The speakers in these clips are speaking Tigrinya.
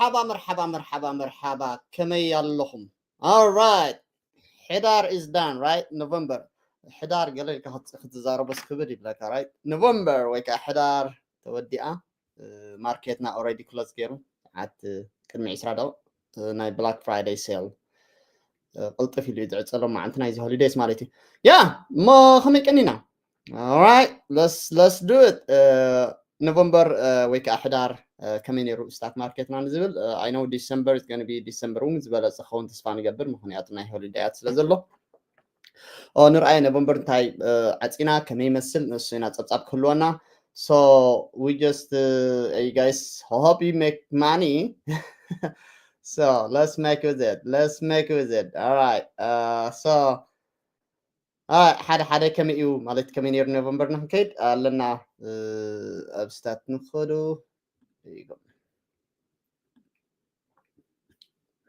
መርሓባ መርሓባ መርሓባ መርሓባ፣ ከመይ ኣለኹም? Alright, ሕዳር is done, right? ኖቨምበር፣ ሕዳር ገለ ኢልካ ክትዛረቦስ ክብድ ይብለካ፣ right? ኖቨምበር ወይ ከዓ ሕዳር ተወዲኣ። ማርኬትና already close ገይሩ፣ ሰዓት ቅድሚ ዕስራ ደቂቕ ናይ ብላክ ፍራይደይ ሴል ቅልጥፍ ኢሉ እዩ ዝዕፀሎም፣ መዓልቲ ናይዚ ሆሊዴይስ ማለት እዩ። ያ እሞ ከመይ ቀኒና? Alright, let's let's do it. ኖቨምበር ወይ ከዓ ሕዳር ከመይ ነይሩ ስታክ ማርኬትና ንዝብል? I know December is gonna be, December እውን ዝበለፀ ክኸውን ተስፋ ንገብር፣ ምክንያቱ ናይ ሆሊዴያት ስለ ዘሎ። ንርኣየ ኖቨምበር እንታይ ዓፂና፣ ከመይ ይመስል፣ ንሱ ኢና ፀብፃብ ክህልወና። So we just, uh, you guys, hope you make money. So let's make with it, let's make with it. Alright, uh, so ሓደ ሓደ ከመይ እዩ ማለት፣ ከመይ ነይሩ ኖቨምበር ንክንከይድ ኣለና። ኣብ ስታት ንክኸዱ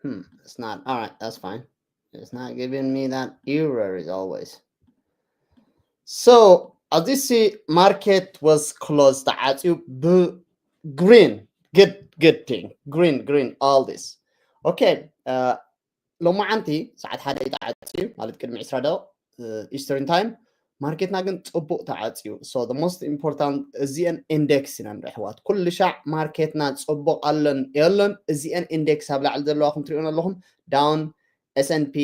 Hmm, it's not. All right, that's fine. It's not giving me that error as always. So as you see, market was closed. ተዓፅዩ ብ green. Good, good thing. Green, green, all this. Okay. Uh, ሎማዓንቲ ሰዓት ሓደ እዩ ተዓፅዩ፣ ማለት ቅድሚ ዕስራ ደቂቕ ኢስተርን ታይም። ማርኬትና ግን ፅቡቅ ተዓፅዩ። So the most important፣ እዚአን ኢንዴክስ ኢና ንርኢ ኣሕዋት። ኩሉ ሻዕ ማርኬትና ፅቡቅ ኣለን የለን፣ እዚአን ኢንዴክስ ኣብ ላዕሊ ዘለዋ ከም ትሪኡን ኣለኹም፣ ዳውን፣ S&P፣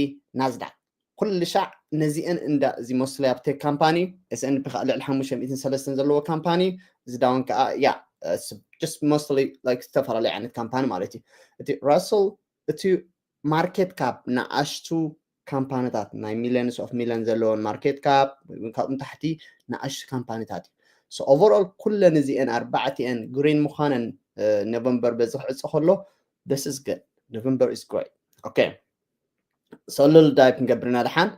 ናስዳክ። ኩሉ ሻዕ ነዚአን እንዳ፣ እዚ ሞስትሊ ኣብ ቴክ ካምፓኒ፣ S&P ከዓ ልዕሊ ሓሙሽተ ሚእትን ሰለስተን ዘለዎ ካምፓኒ፣ እዚ ዳውን ከዓ ያ just mostly like ዝተፈላለዩ ዓይነት ካምፓኒ ማለት እዩ። እቲ ራስል፣ እቲ ማርኬት ካፕ ንኣሽቱ ካምፓኒታት፣ ናይ ሚሊዮንስ ኦፍ ሚሊዮን ዘለዎን ማርኬት ካፕ፣ ካብኡ ንታሕቲ ንኣሽቱ ካምፓኒታት እዩ። So overall ኩለን እዚአን ኣርባዕቲአን ግሪን ምዃነን ኖቨምበር በዚ ክዕፀ ከሎ፣ this is good. November is great. Okay, so little dive ክንገብርና ደሓን።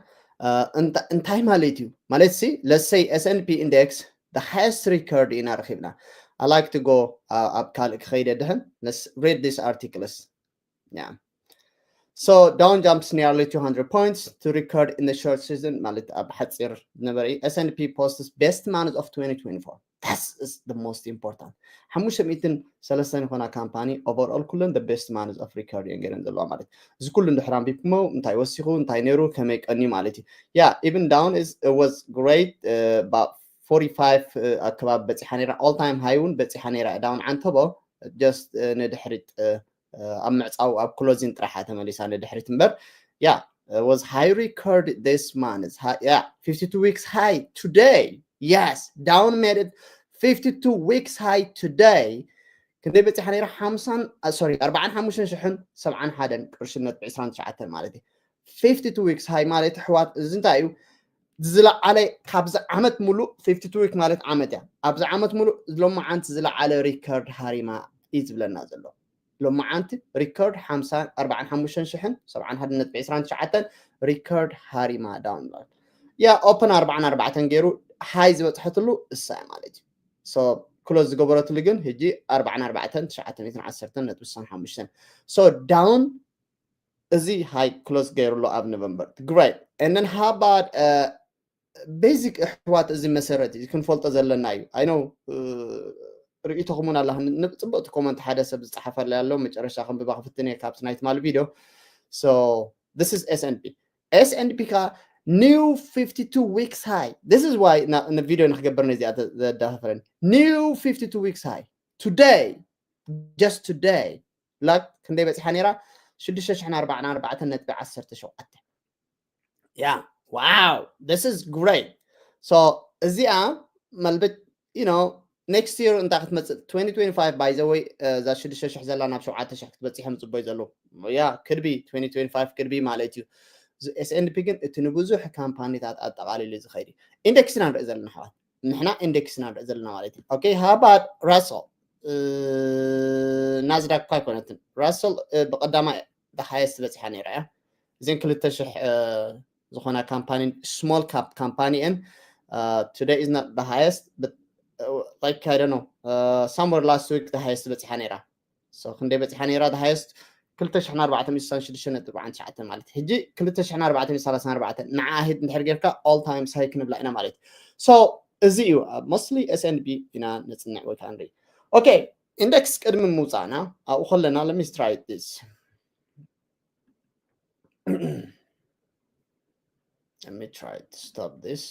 እንታይ ማለት እዩ ማለት ሲ፣ let's say S&P index the highest record ኢና ረኺብና። I like to go ኣብ ካልእ ክኸይደ ድሕን። Let's read this articles. Yeah. So Dow jumps nearly two hundred points to record in the short season. ማለት ኣብ ሓፂር ዝነበረ እዩ። S&P posts best month of twenty twenty-four. That is the most important. ሓሙሽተ ሚእትን ሰለስተን ዝኾና ካምፓኒ overall ኩለን the best month of record እየን ገይረን ዘለዋ ማለት እዩ። እዚ ኩሉ እንድሕር ኣንቢብኩሞ እንታይ ወሲኹ፣ እንታይ ነይሩ፣ ከመይ ቀንዩ ማለት እዩ። Yeah, even Dow is, it was great, uh, about forty-five ኣከባቢ በፂሓ ነይራ። All time high እውን በፂሓ ነይራ። ዳውን ዓንተቦ just ንድሕሪት ኣብ ምዕፃው ኣብ ክሎዚን ጥራሓ ተመሊሳ ንድሕሪት እምበር። Yeah, was high record this month. Yeah, fifty-two weeks high today. Yes, Dow made it fifty-two weeks high today. ክንደይ በፂሓ ነይራ? ሓምሳን ሶሪ ኣርባዓን ሓሙሽተን ሽሕን ሰብዓን ሓደን ቅርሺ ነጥቢ ዕስራን ትሽዓተን ማለት እዩ። Fifty-two weeks high ማለት ኣሕዋት እዚ እንታይ እዩ? ዝለዓለ ካብዚ ዓመት ሙሉእ፣ fifty-two week ማለት ዓመት እያ። ኣብዚ ዓመት ሙሉእ ሎማዓንቲ ዝለዓለ ሪከርድ ሃሪማ እዩ ዝብለና ዘሎ። ሎማዓንቲ ሪከርድ ሓምሳ ኣርባዓን ሓሙሽተን ሽሕን ሰብዓን ሓደን ነጥቢ ዕስራን ትሽዓተን ሪከርድ ሃሪማ ዳውን። ያ ኦፕን ኣርባዓን ኣርባዕተን ገይሩ ሃይ ዝበፅሐትሉ እሳ ማለት እዩ። So ክሎዝ ዝገበረትሉ ግን ሕጂ ኣርባዓን ኣርባዕተን ትሽዓተ ሚእትን ዓሰርተን ነጥቢ ስሳን ሓሙሽተን። So ዳውን እዚ ሃይ ክሎዝ ገይሩሎ ኣብ ኖቨምበር። Great. And then how about ቤዚክ ኣሕዋት፣ እዚ መሰረት እዩ ክንፈልጦ ዘለና እዩ። I know ርእይቶኹም እውን ኣላ። ንፅቡቅ እቲ ኮመንት ሓደ ሰብ ዝፀሓፈለይ ኣሎ፣ መጨረሻ ከንብባ ክፍትን እየ ካብቲ ናይ ትማሊ ቪድዮ። So this is S&P. S&P ከዓ new fifty-two weeks high. This is why ንቪድዮ ንክገብር ነዚኣ ዘዳፈረኒ። New fifty-two weeks high today, just today. ላክ ክንደይ በፂሓ ነይራ? ሽዱሽተ ሽሕን ኣርባዓን ኣርባዕተን ነጥቢ ዓሰርተ ሸውዓተ። Yeah, wow, this is great. So እዚኣ መልበ you know, next year እንታይ ክትመፅእ? Twenty twenty-five, by the way, እዛ ሽዱሽተ ሽሕ ዘላ ናብ ሸውዓተ ሽሕ ክትበፅሕ እዮም ፅበዩ ዘለዉ። Yeah, could be twenty twenty-five, could be ማለት እዩ። S&P ግን እቲ ንብዙሕ ካምፓኒታት ኣጠቃሊሉ ዝኸይድ እዩ። ኢንዴክስ ኢና ንርኢ ዘለና ኣሕዋት፣ ንሕና ኢንዴክስ ኢና ንርኢ ዘለና ማለት እዩ። Okay, how about Russell? ናዝዳክ እኳ ኣይኮነትን። ራስል ብቀዳማይ the highest በፂሓ ነይራ እያ። እዚን ክልተ ሽሕ ዝኾና ካምፓኒ፣ small cap ካምፓኒ እየን። Today is not the highest, but like, I don't know, somewhere last week the highest በፂሓ ነይራ። So ክንደይ በፂሓ ነይራ? The highest ክልተ ሽሕን ኣርባዕተ ሚእትን ስሳን ሽዱሽተ ነጥቢ ኣርባዓን ትሽዓተን ማለት እዩ። ሕጂ ክልተ ሽሕን ኣርባዕተ ሚእትን ሰላሳን ኣርባዕተን ንዓ ሂድ እንድሕር ጌርካ all time high ክንብላ ኢና ማለት እዩ። So እዚ እዩ mostly S&P ኢና ነፅንዕ ወይ ከዓ ንርኢ። Okay, index ቅድሚ ምውፃእና ኣብኡ ከለና let me try this let me try to stop this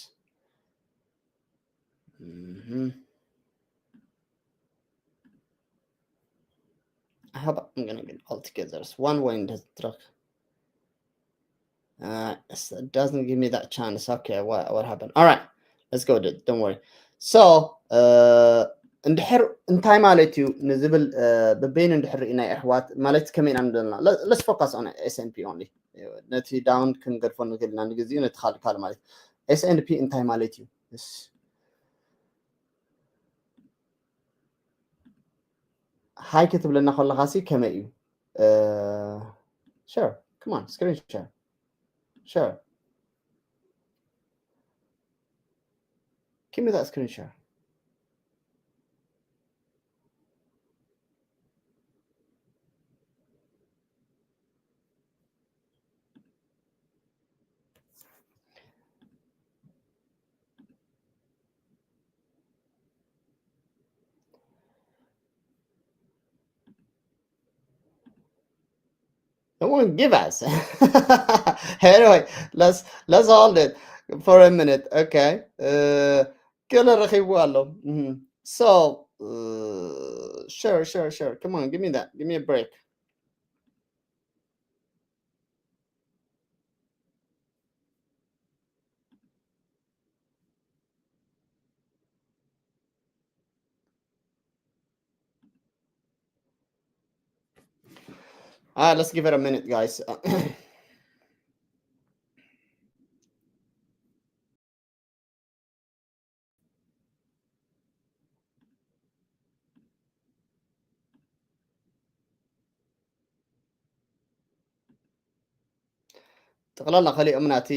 Mhm. I hope I'm gonna get all together. It's one way in the truck. Uh, it's- it doesn't give me that chance. Okay, what what happened? All right, let's go. Dude. Don't worry. So, uh, እንድሕር እንታይ ማለት እዩ ንዝብል በበይኑ እንድሕር ርኢና ኣሕዋት ማለት ከመይ ኢና ንደልና let's focus on S and P only ነቲ down ክንገድፎ ንኽእል ኢና ንግዜኡ ነቲ ካልእ ካልእ ማለት S and P እንታይ ማለት እዩ hi ክትብለና ከለኻ ሲ ከመይ እዩ share come on screen share share give me that screen share They won't give us. Anyway, let's let's hold it for a minute. Okay. Uh, ገለ ረኺቡ ኣሎ። Mhm. So, uh, share, share, share. Come on, give me that. Give me a break. Ah, let's give it a minute, guys. ጠቕላላ ከሊኦም ናቲ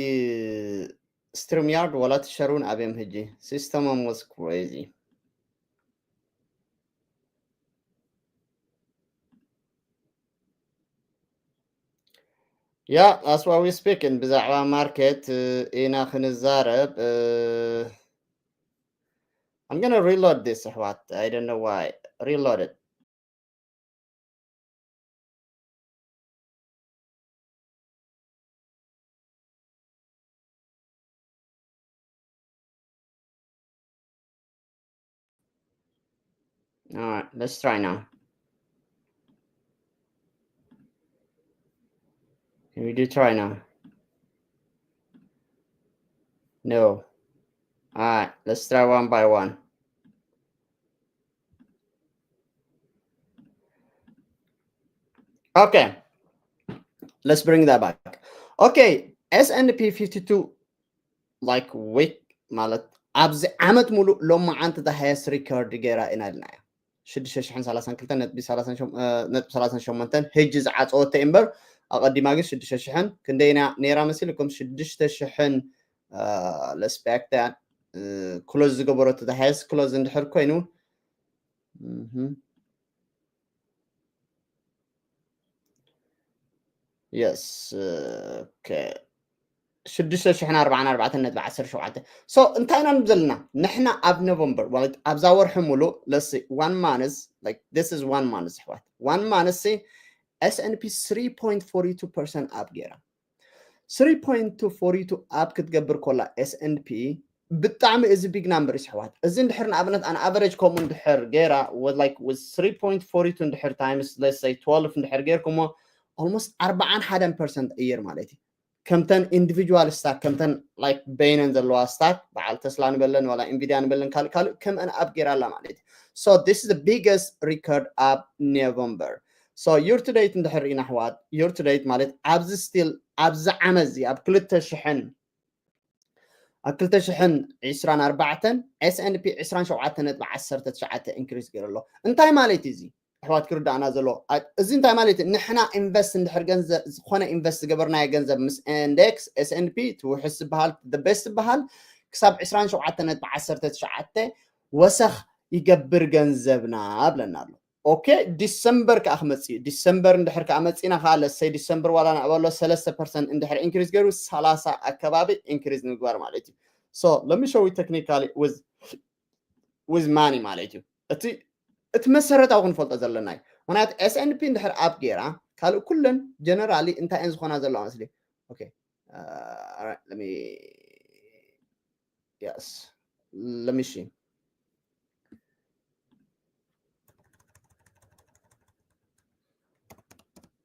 StreamYard ዋላ እቲ share እውን ኣብዮም ሕጂ system ኦም was crazy yeah that's why we speaking ብዛዕባ market ኢና ክንዛረብ I'm gonna reload this ኣሕዋት I don't know why reload it All right, let's try now. Can we do try now? No. All right, let's try one by one. Okay, let's bring that back. Okay, S and P fifty-two like week ማለት ኣብዚ ዓመት ሙሉእ ሎማዓንቲ the highest record ገይራ ኢና ኢልናዮ ሽዱሽተ ሽሕን ሰላሳን ክልተን ነጥቢ ሰላሳን ሸሞንተን ሕጂ ዝዓፀወቶ እምበር ኣቐዲማ ግን ሽዱሽተ ሽሕን ክንደይና ነይራ መሲልኩም ሽዱሽተ ሽሕን let's back that close ዝገበረቶ the highest close እንድሕር ኮይኑ yes okay ሽዱሽተ ሽሕን ኣርባዓን ኣርባዕተን ነጥቢ ዓሰርተ ሸውዓተ so እንታይ ኢና ንብል ዘለና ንሕና ኣብ ኖቨምበር ማለት ኣብዛ ወርሒ ሙሉእ let's say one month like this is one month ኣሕዋት one month ሲ S and P three point four two percent up ገይራ three point two four two up ክትገብር ኮላ S and P ብጣዕሚ እዚ big number እዩ ኣሕዋት እዚ እንድሕር ንኣብነት an average ከምኡ እንድሕር ገይራ like with three point four two እንድሕር times let's say twelve እንድሕር ገይርኩሞ almost ኣርባዓን ሓደን percent እየር ማለት እዩ ከምተን individual stock ከምተን like በይነን ዘለዋ stock በዓል ተስላ ንበለን ዋላ ኢንቪድያ ንበለን ካልእ ካልእ ከምአን up ገይራ ኣላ ማለት እዩ so this is the biggest record up November so year to date እንድሕር ርኢና ኣሕዋት year to date ማለት ኣብዚ still ኣብዚ ዓመት እዚ ኣብ ክልተ ሽሕን ኣብ ክልተ ሽሕን ዕስራን ኣርባዕተን S and P ዕስራን ሸውዓተን ነጥቢ ዓሰርተ ትሽዓተ increase ገይሩ ኣሎ እንታይ ማለት እዩ እዚ ኣሕዋት ክርዳእና ዘለዎ እዚ እንታይ ማለት እዩ ንሕና invest እንድሕር ገንዘብ ዝኾነ invest ዝገበርናዮ ገንዘብ ምስ index S and P ትውሕስ ዝበሃል the best ዝበሃል ክሳብ ዕስራን ሸውዓተን ነጥቢ ዓሰርተ ትሽዓተ ወሰኽ ይገብር ገንዘብና ብለና ኣሎ okay December ከዓ ክመፅእ እዩ December እንድሕር ከዓ መፂና ከዓ let's say December ዋላ ንዕበሎ ሰለስተ percent እንድሕር increase ገይሩ ሰላሳ ኣከባቢ increase ንምግባር ማለት እዩ so let me show you technically with with money ማለት እዩ እቲ እቲ መሰረታዊ ክንፈልጦ ዘለና እዩ። ምክንያቱ S and P እንድሕር up ገይራ ካልእ ኩለን generally እንታይ እየን ዝኾና ዘለዋ መስሊ? Okay, let me yes let me see.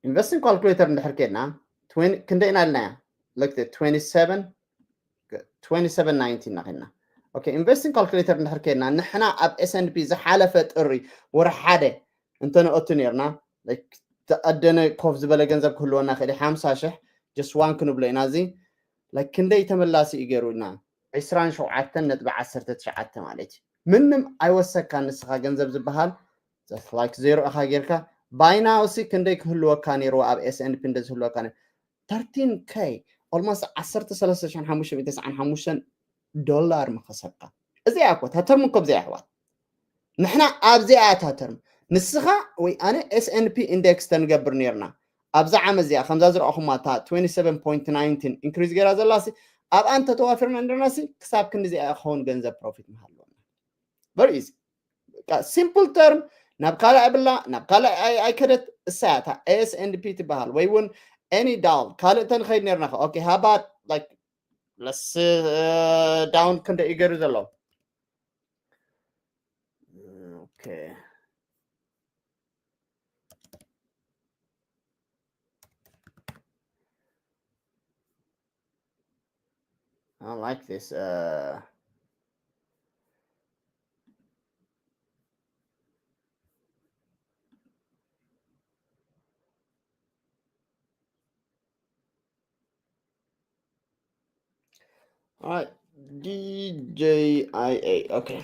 Investing calculator እንድሕር ከድና ክንደይ ኢና ኢልናያ? Look, twenty-seven twenty-seven nineteen ኢና ከድና። Okay, investing calculator እንድሕር ከድና ንሕና ኣብ S and P ዝሓለፈ ጥሪ ወርሒ ሓደ እንተነእቱ ነርና ተቐደነ ኮፍ ዝበለ ገንዘብ ክህልወና ክእል ሓምሳ ሽሕ just one ክንብሎ ኢና። እዚ ክንደይ ተመላሲ እዩ ገይሩና? ዕስራን ሸውዓተን ነጥቢ ዓሰርተ ትሽዓተ ማለት እዩ። ምንም ኣይወሰካ ንስኻ ገንዘብ ዝበሃል like ዜሮ ኢኻ ጌርካ። By now ሲ ክንደይ ክህልወካ ነይርዎ ኣብ S and P እንደ ዝህልወካ ነይሩ? Thirteen K, almost ዓሰርተ ሰለስተ ሽሕን ሓሙሽተ ሚእትን ተስዓን ሓሙሽተን ዶላር ምኸሰብካ። እዚኣ እኮ እታ ተርም እኮ እዚኣ ኣሕዋት፣ ንሕና ኣብዚኣ እታ ተርም ንስኻ ወይ ኣነ S and P index ተንገብር ነርና። ኣብዛ ዓመት እዚኣ ከምዛ ዝረኣኹማ እታ twenty-seven point nineteen increase ገይራ ዘላሲ ኣብኣ እንተተዋፊርና እንደርናሲ ክሳብ ክንዲዚኣ ክኸውን ገንዘብ ፕሮፊት ምሃለና። Very easy። Simple term፣ ናብ ካልእ ኣብላ ናብ ካልእ ኣይከደት። እሳያ እታ S and P ትበሃል ወይ እውን any Dow ካልእ እንተንኸይድ ነርና። Okay, how about like let's down ክንደ እዩ ገይሩ ዘሎ? Okay, I like this. Uh, All right, D J I A. Okay.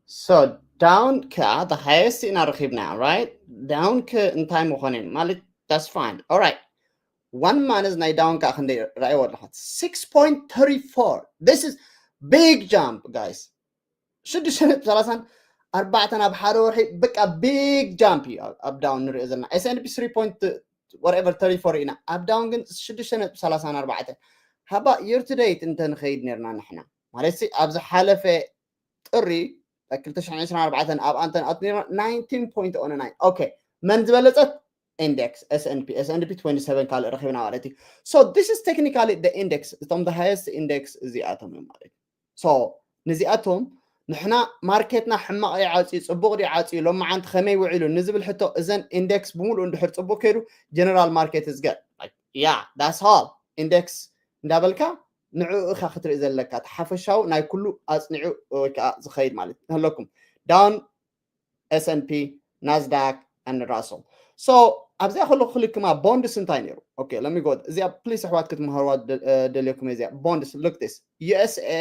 So down ከ the highest ኢና ረኺብና፣ right? Down ከ እንታይ ምኾነ ማለት? That's fine. All right, one minus ናይ down ከ ክንደይ ረኣይዎ ኣለኹ? Six point three four. This is big jump, guys. ሽዱሽተ ነጥቢ ሰላሳን ኣርባዕተን ኣብ ሓደ ወርሒ በቃ big jump እዩ ኣብ down ንሪኦ ዘለና። S and P three point whatever thirty-four ኢና፣ ኣብ down ግን ሽዱሽተ ነጥቢ ሰላሳን ኣርባዕተን። How about year to date እንተ ንኸይድ ነርና ንሕና ማለት ሲ ኣብ ዝሓለፈ ጥሪ ክልተ ሽሕን ዕስራን ኣርባዕተን ኣብ ኣንተን ኣት ነርና nineteen point oh nine። Okay, መን ዝበለጸት? Index S and P። S and P twenty-seven ካልእ ረኺብና ማለት እዩ። So this is technically the index። እቶም the highest index እዚኣቶም እዮም ማለት እዩ። So ንዚኣቶም ንሕና ማርኬትና ሕማቕ ይዓፅዩ ፅቡቕ ድዩ ዓፅዩ ሎማዓንቲ ከመይ ውዒሉ ንዝብል ሕቶ እዘን index ብምሉእ እንድሕር ፅቡቕ ከይዱ general market is good። Yeah, that's all። Index እንዳበልካ ንዕኡ ኢኻ ክትርኢ ዘለካ እቲ ሓፈሻዊ ናይ ኩሉ ኣፅኒዑ ወይ ከዓ ዝኸይድ ማለት ኣለኩም። Down S and P፣ Nasdaq and Russell። So ኣብዚኣ ከለኹ ክልክማ bonds እንታይ ነይሩ? Okay, let me go። እዚኣ please ኣሕዋት ክትመሃርዋ ደልየኩም እዚኣ bonds። Look this USA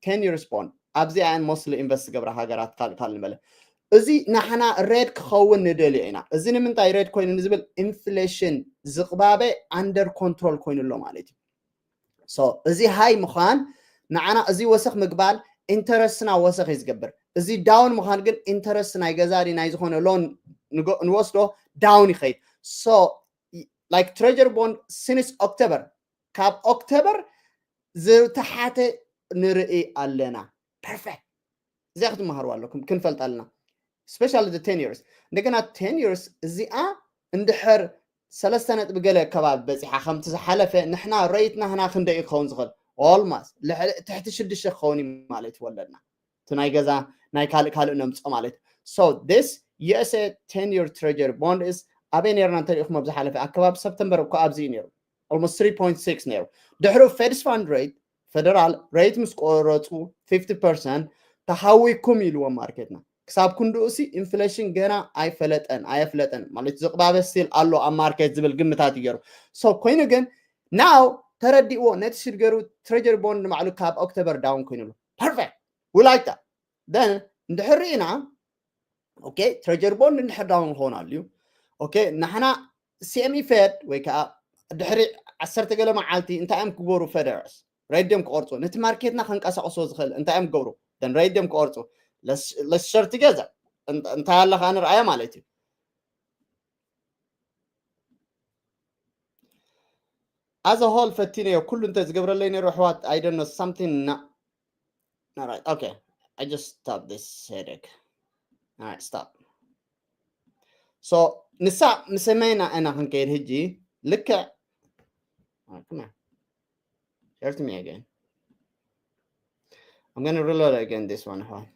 ten years bond። ኣብዚኣ እየን mostly invest ዝገብራ ሃገራት ካልእ ካልእ ንበለ። እዚ ንሕና red ክኸውን ንደልዮ ኢና። እዚ ንምንታይ red ኮይኑ ንዝብል inflation ዝቕባበ under control ኮይኑ ኣሎ ማለት እዩ። So እዚ high ምዃን ንዓና እዚ ወሰኽ ምግባል interest ና ወሰኽ እዩ ዝገብር። እዚ down ምዃን ግን interest ናይ ገዛ ድዩ ናይ ዝኾነ loan ንወስዶ down ይኸይድ። So like treasury bond since October፣ ካብ October ዝተሓተ ንርኢ ኣለና። Perfect። እዚኣ ክትመሃርዋ ኣለኩም፣ ክንፈልጣ ኣለና። Especially the ten years። እንደገና ten years እዚኣ እንድሕር ሰለስተ ነጥቢ ገለ ከባቢ በፂሓ ከምቲ ዝሓለፈ ንሕና rate ናህና ክንደይ እዩ ክኸውን ዝኽእል? Almost ትሕቲ ሽዱሽተ ክኸውን እዩ ማለት እዩ ወለድና። እቲ ናይ ገዛ ናይ ካልእ ካልእ ነምፅኦ ማለት እዩ። So this USA ten year treasury bond is ኣበይ ነርና እንተሪኢኹም ኣብ ዝሓለፈ ኣከባቢ ሰፕተምበር እኮ ኣብዚ እዩ ነይሩ። Almost three point six ነይሩ። ድሕሪኡ Fed's fund rate፣ federal rate ምስ ቆረፁ fifty percent ተሃዊኩም ኢልዎም ማርኬትና። ክሳብ ክንድኡ ሲ inflation ገና ኣይፈለጠን ኣየፍለጠን ማለት ዝቕባበ still ኣሎ ኣብ ማርኬት ዝብል ግምታት ይገሩ። So ኮይኑ ግን now ተረዲእዎ ነቲ ሽግሩ treasury bond ንባዕሉ ካብ October down ኮይኑ ኣሎ። Perfect, we like that። Then እንድሕር ርኢና okay treasury bond እንድሕር down ክኸውን ኣልዩ። Okay ንሕና CME Fed ወይ ከዓ ድሕሪ ዓሰርተ ገለ መዓልቲ እንታይ እዮም ክገብሩ? Federals rate ድዮም ክቆርፁ? ነቲ ማርኬትና ከንቀሳቀስዎ ዝኽእል እንታይ እዮም ክገብሩ? Then rate ድዮም ክቆርፁ? Let's share together እንታይ ኣለካ ንርኣያ ማለት እዩ። As a whole ፈቲነዮ ኩሉ እንተ ዝገብረለይ ነይሩ ኣሕዋት I don't know something not right. Okay, I just stop this headache. All right, stop. So ንሳ ምስ መይና ኢና ክንከይድ ሕጂ ልክዕ come here. Share to me again. I'm gonna reload again this one. Hold on.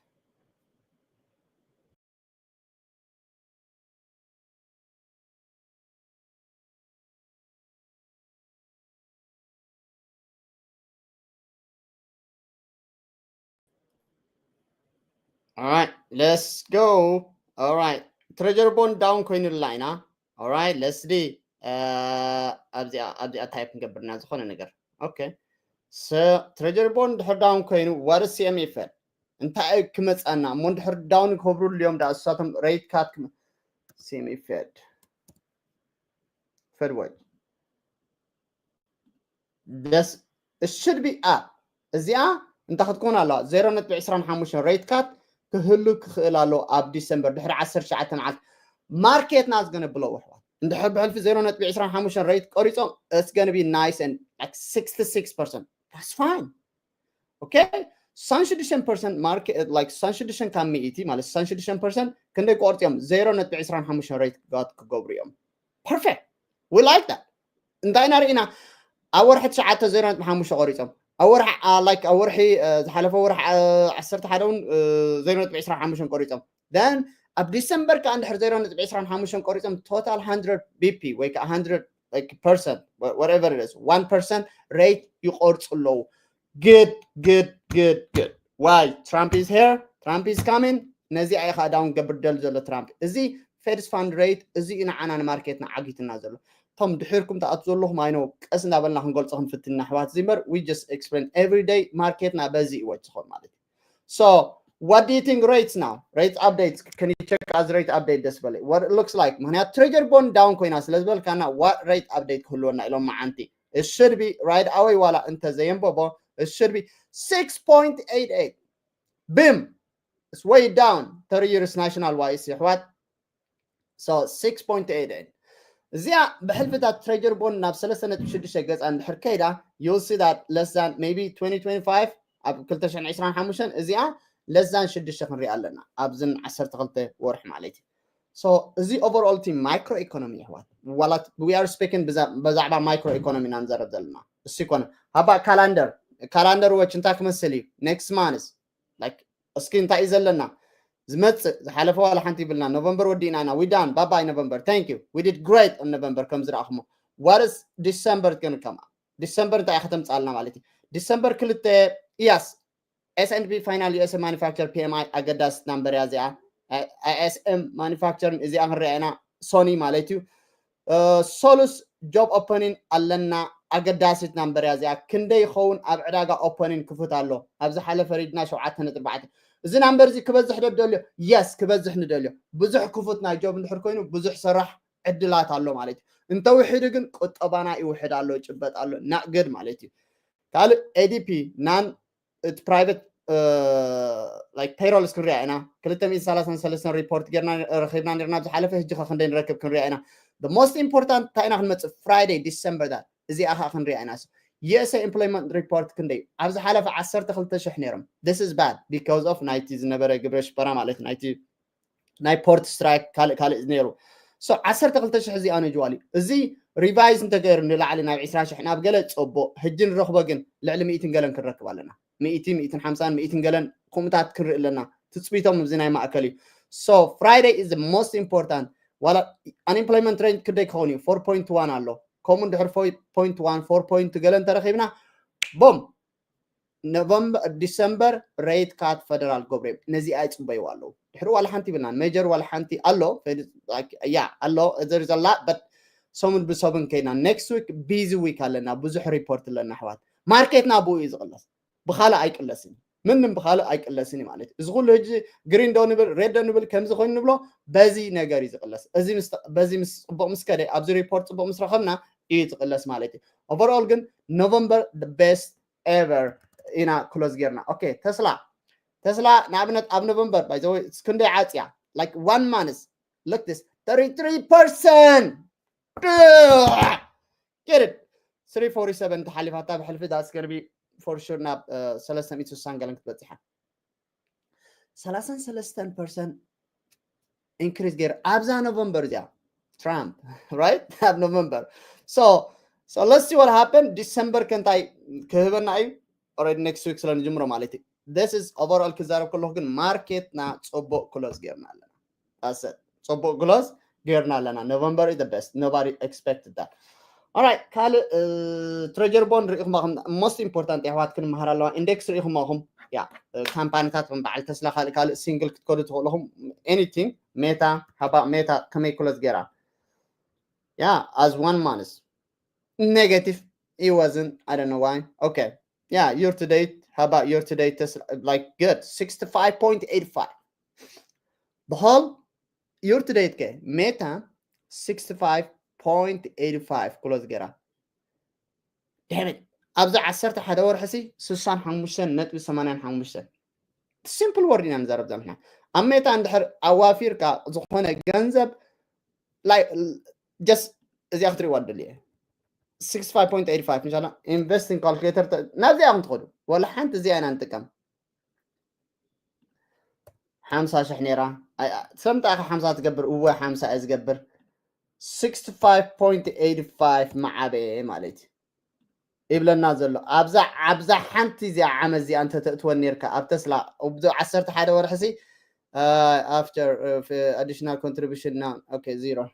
All right, let's go. All right, treasury bond down ኮይኑልና ኢና. All right, let's see. ኣብዚኣ ኣብዚኣ type ንገብርና ዝኾነ ነገር. Okay, so treasury bond ድሕር down ኮይኑ what is CME Fed እንታይ ክመፃና እሞ ድሕር down ክገብሩ እዮም ዳ እሳቶም rate cut ክመ CME Fed Fed watch. This it should be up. እዚኣ እንታይ ክትኮን ኣለዋ? ዜሮ ነጥቢ ዕስራን ሓሙሽተን rate cut ክህሉ ክኽእል ኣሎ ኣብ ዲሰምበር ድሕሪ ዓሰርተ ትሽዓተ መዓልቲ ማርኬትና ዝገነብሎ ኣሕዋት። እንድሕር ብሕልፊ ዜሮ ነጥቢ ዕስራን ሓሙሽተን rate ቆሪፆም it's gonna be nice and like sixty-six percent. That's fine. Okay, ስሳን ሽዱሽተን percent market like ስሳን ሽዱሽተን ካብ ሚእቲ ማለት ስሳን ሽዱሽተን percent ክንደይ ክቆርፁ እዮም? ዜሮ ነጥቢ ዕስራን ሓሙሽተን rate cut ክገብሩ እዮም። Perfect. We like that. እንታይ ኢና ርኢና? ኣብ ወርሒ ትሽዓተ ዜሮ ነጥቢ ሓሙሽተ ቆሪፆም ኣብ ወርሒ like ኣብ ወርሒ ዝሓለፈ ወርሒ ዓሰርተ ሓደ እውን ዜሮ ነጥቢ ዕስራን ሓሙሽተን ቆሪፆም then ኣብ ዲሰምበር ከዓ እንድሕር ዜሮ ነጥቢ ዕስራን ሓሙሽተን ቆሪፆም total hundred BP ወይ ከዓ hundred like percent whatever it is one percent rate ይቆርፁ ኣለዉ። Good, good, good, good. Why? Trump is here. Trump is coming. ነዚ ኣይ ከዓ down ገብር ደል ዘሎ ትራምፕ እዚ Fed's fund rate እዚ እዩ ንዓና ንማርኬትና ዓጊትና ዘሎ። እቶም ድሕርኩም ትኣቱ ዘለኹም ኣይነው ቀስ እንዳበልና ክንገልፆ ክንፍትን ኣሕዋት እዚ እምበር we just explain every day ማርኬትና በዚ ይወጭ ዝኾን ማለት እዩ። So what do you think rates now? Rate updates. Can you check as rate update ደስ በለ what it looks like? ምክንያቱ treasury bond down ኮይና ስለ ዝበልካና what rate update ክህልወና ኢሎም መዓንቲ it should be right away ዋላ እንተ ዘየንበቦ it should be six point eight eight. Boom. It's way down. Thirty years national ዋይስ ኣሕዋት. So six point eight eight እዚኣ ብሕልፍታት treasury bond ናብ ሰለስተ ነጥቢ ሽዱሽተ ገፃ እንድሕር ከይዳ you'll see that less than maybe twenty twenty-five ኣብ ክልተ ሽሕን ዕስራን ሓሙሽተን እዚኣ less than ሽዱሽተ ክንሪኣ ኣለና ኣብዝን ዓሰርተ ክልተ ወርሒ ማለት እዩ። So እዚ overall እቲ micro economy ኣሕዋት ዋላ we are speaking ብዛዕባ micro economy ኢና ንዘረብ ዘለና እሱ ይኮነ ሃባ calendar calendar watch እንታይ ክመስል እዩ next month like እስኪ እንታይ እዩ ዘለና ዝመፅእ ዝሓለፈ ዋላ ሓንቲ ይብልና ኖቨምበር ወዲእና ኢና we done bye bye November thank you we did great on November ከም ዝረኣኹሞ what is December gonna come December እንታይ እያ ከተምፃልና ማለት እዩ December ክልተ እያስ S&P final US manufacture PMI ኣገዳሲት ናምበር እያ እዚኣ ISM manufacturing እዚኣ ክንሪኣ ኢና Sony ማለት እዩ Solus job opening ኣለና ኣገዳሲት ናምበር እያ እዚኣ ክንደይ ይኸውን ኣብ ዕዳጋ opening ክፉት ኣሎ ኣብ ዝሓለፈ ሪድና ሸውዓተ ነጥቢ ኣርባዕተ እዚ ናምበር እዚ ክበዝሕ ዶ ደልዮ yes ክበዝሕ ንደልዮ ብዙሕ ክፉት ናይ job እንድሕር ኮይኑ ብዙሕ ሰራሕ ዕድላት ኣሎ ማለት እዩ እንተውሕዱ ግን ቁጠባና ይውሕድ ኣሎ ይጭበጥ ኣሎ not good ማለት እዩ ካልእ ADP non እቲ private like payroll ክንሪኣ ኢና ክልተ ሚእትን ሰላሳን ሰለስተን report ጌርና ረኺብና ነርና ዝሓለፈ ሕጂ ከ ክንደይ ንረክብ ክንሪኣ ኢና the most important እንታይ ኢና ክንመፅእ Friday December that እዚኣ ከዓ ክንሪኣ ኢና USA employment report ክንደይ ኣብ ዝሓለፈ ዓሰርተ ክልተ ሽሕ ነይሮም this is bad because of ናይቲ ዝነበረ ግብረ ሽበራ ማለት ናይቲ ናይ port strike ካልእ ካልእ ነይሩ so ዓሰርተ ክልተ ሽሕ እዚኣ ነጅዋል እዩ እዚ revise እንተገይሩ ንላዕሊ ናብ ዕስራ ሽሕ ናብ ገለ ፅቡቅ ሕጂ ንረኽቦ ግን ልዕሊ ሚእትን ገለን ክንረክብ ኣለና ሚእቲ ሚእትን ሓምሳን ሚእትን ገለን ከምኡታት ክንርኢ ኣለና ትፅቢቶም እዚ ናይ ማእከል እዩ so Friday is the most important ዋላ unemployment rate ክንደይ ክኸውን እዩ four point one ኣሎ ከምኡ እንድሕር four point one four point ገለን ተረኺብና boom November December rate cut federal ክገብሩ እዮም ነዚኣ ይፅበይዋ ኣለዉ ድሕሪ ዋላ ሓንቲ ይብልና major ዋላ ሓንቲ ኣሎ ያ ኣሎ there is a lot but ሰሙን ብሰሙን ከይና next week busy week ኣለና ብዙሕ report ኣለና ኣሕዋት ማርኬትና ብኡ እዩ ዝቕለስ ብኻልእ ኣይቅለስን ምንም ብካልእ ኣይቅለስን እዩ ማለት እዩ። እዚ ኩሉ ሕጂ ግሪን ዶ ንብል ሬድ ዶ ንብል ከምዚ ኮይኑ ንብሎ በዚ ነገር እዩ ዝቅለስ። እዚ በዚ ምስ ፅቡቅ ምስ ከደ ኣብዚ ሪፖርት ፅቡቅ ምስ ረኸብና እዩ ዝቅለስ ማለት እዩ። ኦቨርኦል ግን ኖቨምበር the best ever ኢና ክሎዝ ጌርና። ኦኬ ተስላ ተስላ ንኣብነት ኣብ ኖቨምበር ባይዘወይ ክንደይ ዓፅያ like one month look this thirty three percent get it three forty seven ተሓሊፋታ ብሕልፊ that's gonna be for sure ናብ ሰለስተ ሚእቲ ስሳን ገለን ክትበፅሓ ሰላሳን ሰለስተን ፐርሰንት ኢንክሪዝ ገይሩ ኣብዛ ኖቨምበር እዚኣ ትራምፕ right ኣብ ኖቨምበር so so let's see what happen ዲሰምበር ከንታይ ክህበና እዩ already next week ስለ ንጅምሮ ማለት እዩ this is overall ክዛረብ ከለኩ ግን ማርኬትና ፅቡቅ ክሎዝ ጌርና ኣለና ኣሰ ፅቡቅ ክሎዝ ጌርና ኣለና ኖቨምበር is the best nobody expected that alright ካልእ ትሬጀር ቦንድ ርኢኹማ ኹም most important የሕዋት ክንመሃር ኣለዋ ኢንዴክስ ርኢኹማ ኹም ያ ካምፓኒታት ከም በዓል ተስላ ካልእ ካልእ ሲንግል ክትከዱ ትኽእሉ ኹም anything ሜታ ሃባ ሜታ ከመይ ክሎዝ ጌራ yeah as one month negative it wasn't I don't know why okay yeah year to date how about year to date Tesla like good sixty-five point eight five the whole year to date ከ ሜታ sixty-five point eight five ክሎዝ ጌራ damn it ኣብዚ ዓሰርተ ሓደ ወርሒ ሲ ስሳን ሓሙሽተን ነጥቢ ሰማንያን ሓሙሽተን simple word ኢና ንዛረብ ዘለና ኣብ ሜታ እንድሕር ኣዋፊርካ ዝኾነ ገንዘብ like just እዚኣ ክትሪእዋ ደልየ sixty-five point eight five ኢንሻላ ኢንቨስቲንግ ካልኩሌተር ናብዚኣ ኢኹም ትኸዱ ወላ ሓንቲ እዚኣ ኢና ንጥቀም ሓምሳ ሽሕ ነይራ ሰምጣ ኢኻ ሓምሳ ትገብር እወ ሓምሳ እየ ዝገብር sixty-five point eight five መዓበየ ማለት እዩ ይብለና ዘሎ ኣብዛ ኣብዛ ሓንቲ እዚኣ ዓመት እዚኣ እንተ ተእትወን ነርካ ኣብ ተስላ ኣብዚ ዓሰርተ ሓደ ወርሒ ሲ after additional contribution now okay zero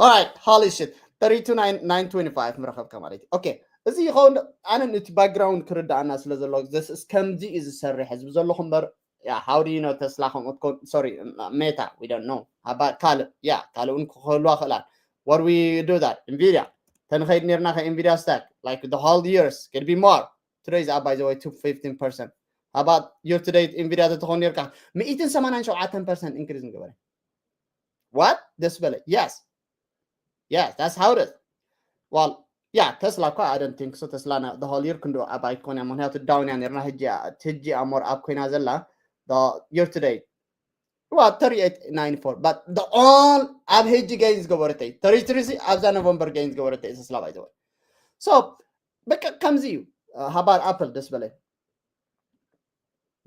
Alright, holy shit. thirty-two nine twenty-five ምረኸብካ ማለት እዩ okay እዚ ይኸውን ኣነ ነቲ ባክግራውንድ ክርዳኣና ስለ ዘሎ ከምዚ እዩ ዝሰርሕ ህዝቢ ዘለኹ እምበር yeah, how do you know Tesla ከምኡ ትኮን sorry Meta we don't know about ካልእ yeah ካልእ እውን ክህልዋ ክእላል what we do that Nvidia ተንኸይድ ነርና ከ Nvidia stock like the whole years could be more today is up by the way to fifteen percent how about year to date Nvidia ተተኾን ነርካ ሚእትን ሰማንያን ሸውዓተን ፐርሰንት increase ንገበረ what ደስ በለ yes yes that's how it is well yeah Tesla እኳ I don't think so Tesla the whole year ክንዱ up ኣይኮን እያ ምክንያቱ ዳውን እያ ነርና ሕጂ ሕጂ more up ኮይና ዘላ year to date well thirty-eight ninety-four but the all ኣብ ሕጂ gain ዝገበረተይ thirty-three ሲ ኣብዛ ኖቨምበር gain ዝገበረተይ Tesla by the way so በቃ ከምዚ እዩ how about Apple ደስ በለ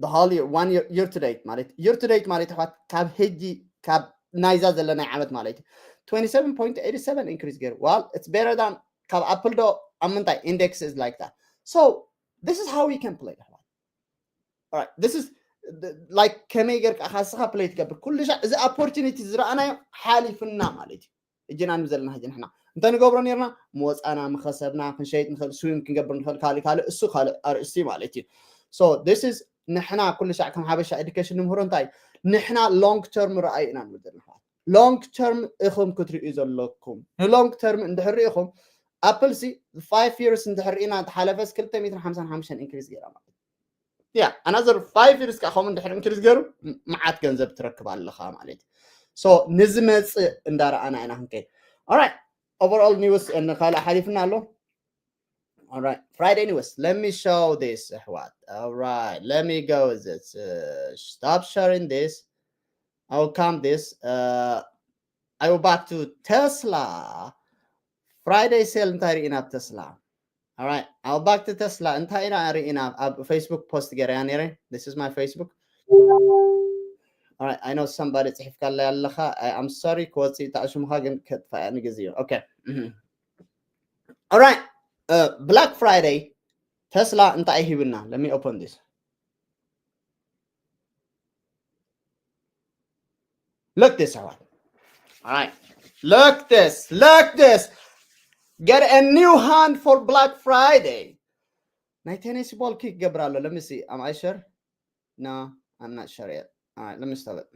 the whole year one year year to date ማለት year to date ማለት ኣሕዋት ካብ ሕጂ ካብ ናይዛ ዘለና ዓመት ማለት እዩ twenty-seven point eighty-seven increase ገይሩ well it's better than ካብ ኣፕል ዶ ኣብ ምንታይ index is like that so this is how we can play ኣሕዋት alright this is like ከመይ ጌርካ ካስኻ play ትገብር ኩሉ ሻዕ እዚ opportunity ዝረኣናዮ ሓሊፍና ማለት እዩ እጅና ንዘለና ሕጂ ንሕና እንተ ንገብሮ ነርና ምወፃና ምኸሰብና ክንሸይጥ ንኽእል ስዊም ክንገብር ንኽእል ካልእ ካልእ እሱ ካልእ ኣርእስቲ ማለት እዩ so this is ንሕና ኩሉ ሻዕ ከም ሓበሻ ኤዱኬሽን ንምህሮ እንታይ ንሕና long term ረኣዩ ኢና ንብል ዘለና long term ኢኹም ክትርእዩ ዘለኩም ን long term እንድሕር ርኢኹም ኣፕል ሲ five years እንድሕር ርኢና ተሓለፈስ ክልተ ሚእትን ሓምሳን ሓሙሽተን increase ገይራ ማለት yeah another five years ከዓ ከምኡ እንድሕር increase ገይሩ መዓት ገንዘብ ትረክብ ኣለኻ ማለት እዩ so ንዝመፅእ እንዳረኣና ኢና ክንከይድ alright overall news ካልእ ሓሊፍና ኣሎ All right, Friday news. Let me show this. What? All right, let me go with this. Uh, stop sharing this. I'll come this. Uh, I will back to Tesla. Friday sale እንታይ ርኢና ኣብ ተስላ All right, I'll back to Tesla. እንታይ ኢና ርኢና ኣብ Facebook post ገረያ ነረ This is my Facebook. All right, I know somebody ጽሒፍካለይ ኣለኻ I'm sorry ክወፅእ ተኣሽሙኻ ግን ከጥፋያ ንግዜኡ Okay. All right. Uh, Black Friday ተስላ እንታይ ሂብና Let me open this Look this ኣሕዋት All right. Look this. Look this. Get a new hand for Black Friday. ናይ ቴነሲ ቦል ኪክ ገብር ኣሎ Let me see. Am I sure? No, I'm not sure yet. All right, let me stop it.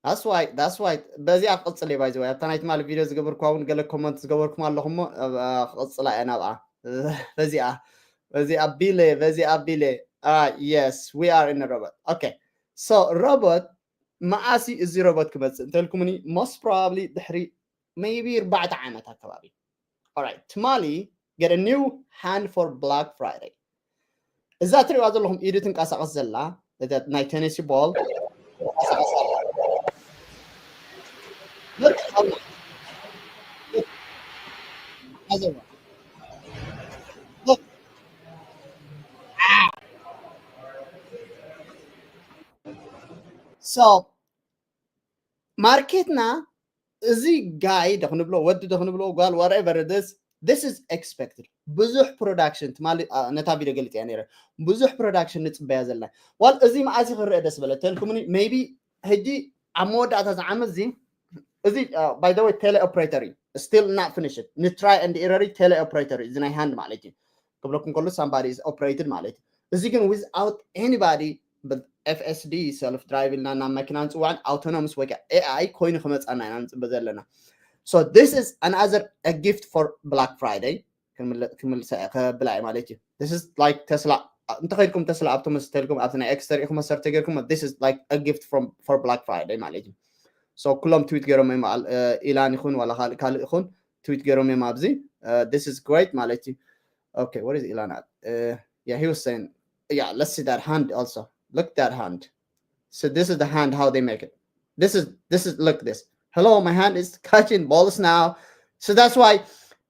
That's why that's why በዚኣ ክቕጽል እየ። By the way ኣብታ ናይ ትማሊ ቪድዮ ዝገበርኩዋ እውን ገለ ኮመንት ዝገበርኩም ኣለኹም እሞ ክቕጽላ እየ ናብኣ። በዚኣ በዚኣ ቢለ በዚኣ ቢለ። Yes, we are in a robot. Okay, so robot መዓስ እዚ ሮቦት ክመጽእ እንተልኩምኒ፣ most probably ድሕሪ maybe ኣርባዕተ ዓመት ኣከባቢ። Alright, ትማሊ get a new hand for Black Friday። እዛ ትሪእዋ ዘለኹም ኢድ ትንቀሳቐስ ዘላ እዛ ናይ ቴኒሲ ቦል ትንቀሳቐስ ኣላ። Look how nice. Look. Look. So ማርኬትና እዚ ጋይ ዶ ክንብሎ፣ ወዲ ዶ ክንብሎ፣ ጓል፣ whatever it is, this is expected። ብዙሕ ፕሮዳክሽን ትማሊ ነታ ቪድዮ ገሊፀያ ነይረ። ብዙሕ ፕሮዳክሽን ንፅበያ ዘለና ዋል እዚ መዓስ ክረአ ደስ በለ ተልኩምኒ። Maybe ሕጂ ኣብ መወዳእታ ዝዓመት እዚ እዚ by the way ቴሌ ኦፕሬተር እዩ። Still not finished። ንትራይ and ኤረር ቴሌ ኦፕሬተር እዩ። እዚ ናይ ሃንድ ማለት እዩ። ክብለኩም ከሎ somebody is operated ማለት እዩ። እዚ ግን without anybody, ኤፍ ኤስ ዲ፣ ሰልፍ ድራይቭ ኢልና ናብ መኪና ንፅዋዕን ኣውቶኖምስ ወይ ኤ ኣይ ኮይኑ ክመፃና ኢና ንፅበ ዘለና። So this is another a gift for Black Friday ክምልሳ ከብላ ማለት እዩ። This is like ተስላ እንተኸይድኩም ተስላ ኣብቶም ዝተልኩም ኣብቲ ናይ ኤክስተር ኢኹም መሰርተ ገርኩም this is like a gift from for Black Friday ማለት እዩ። So ኩሎም ትዊት ገይሮም እዮም። ኢላን ይኹን ዋላ ካልእ ካልእ ይኹን ትዊት ገይሮም እዮም ኣብዚ። This is great ማለት እዩ። Okay, what is ኢላን? Yeah, he was saying, yeah, let's see that hand also. Look that hand. So this is the hand how they make it. This is this is look this. Hello, my hand is catching balls now. So that's why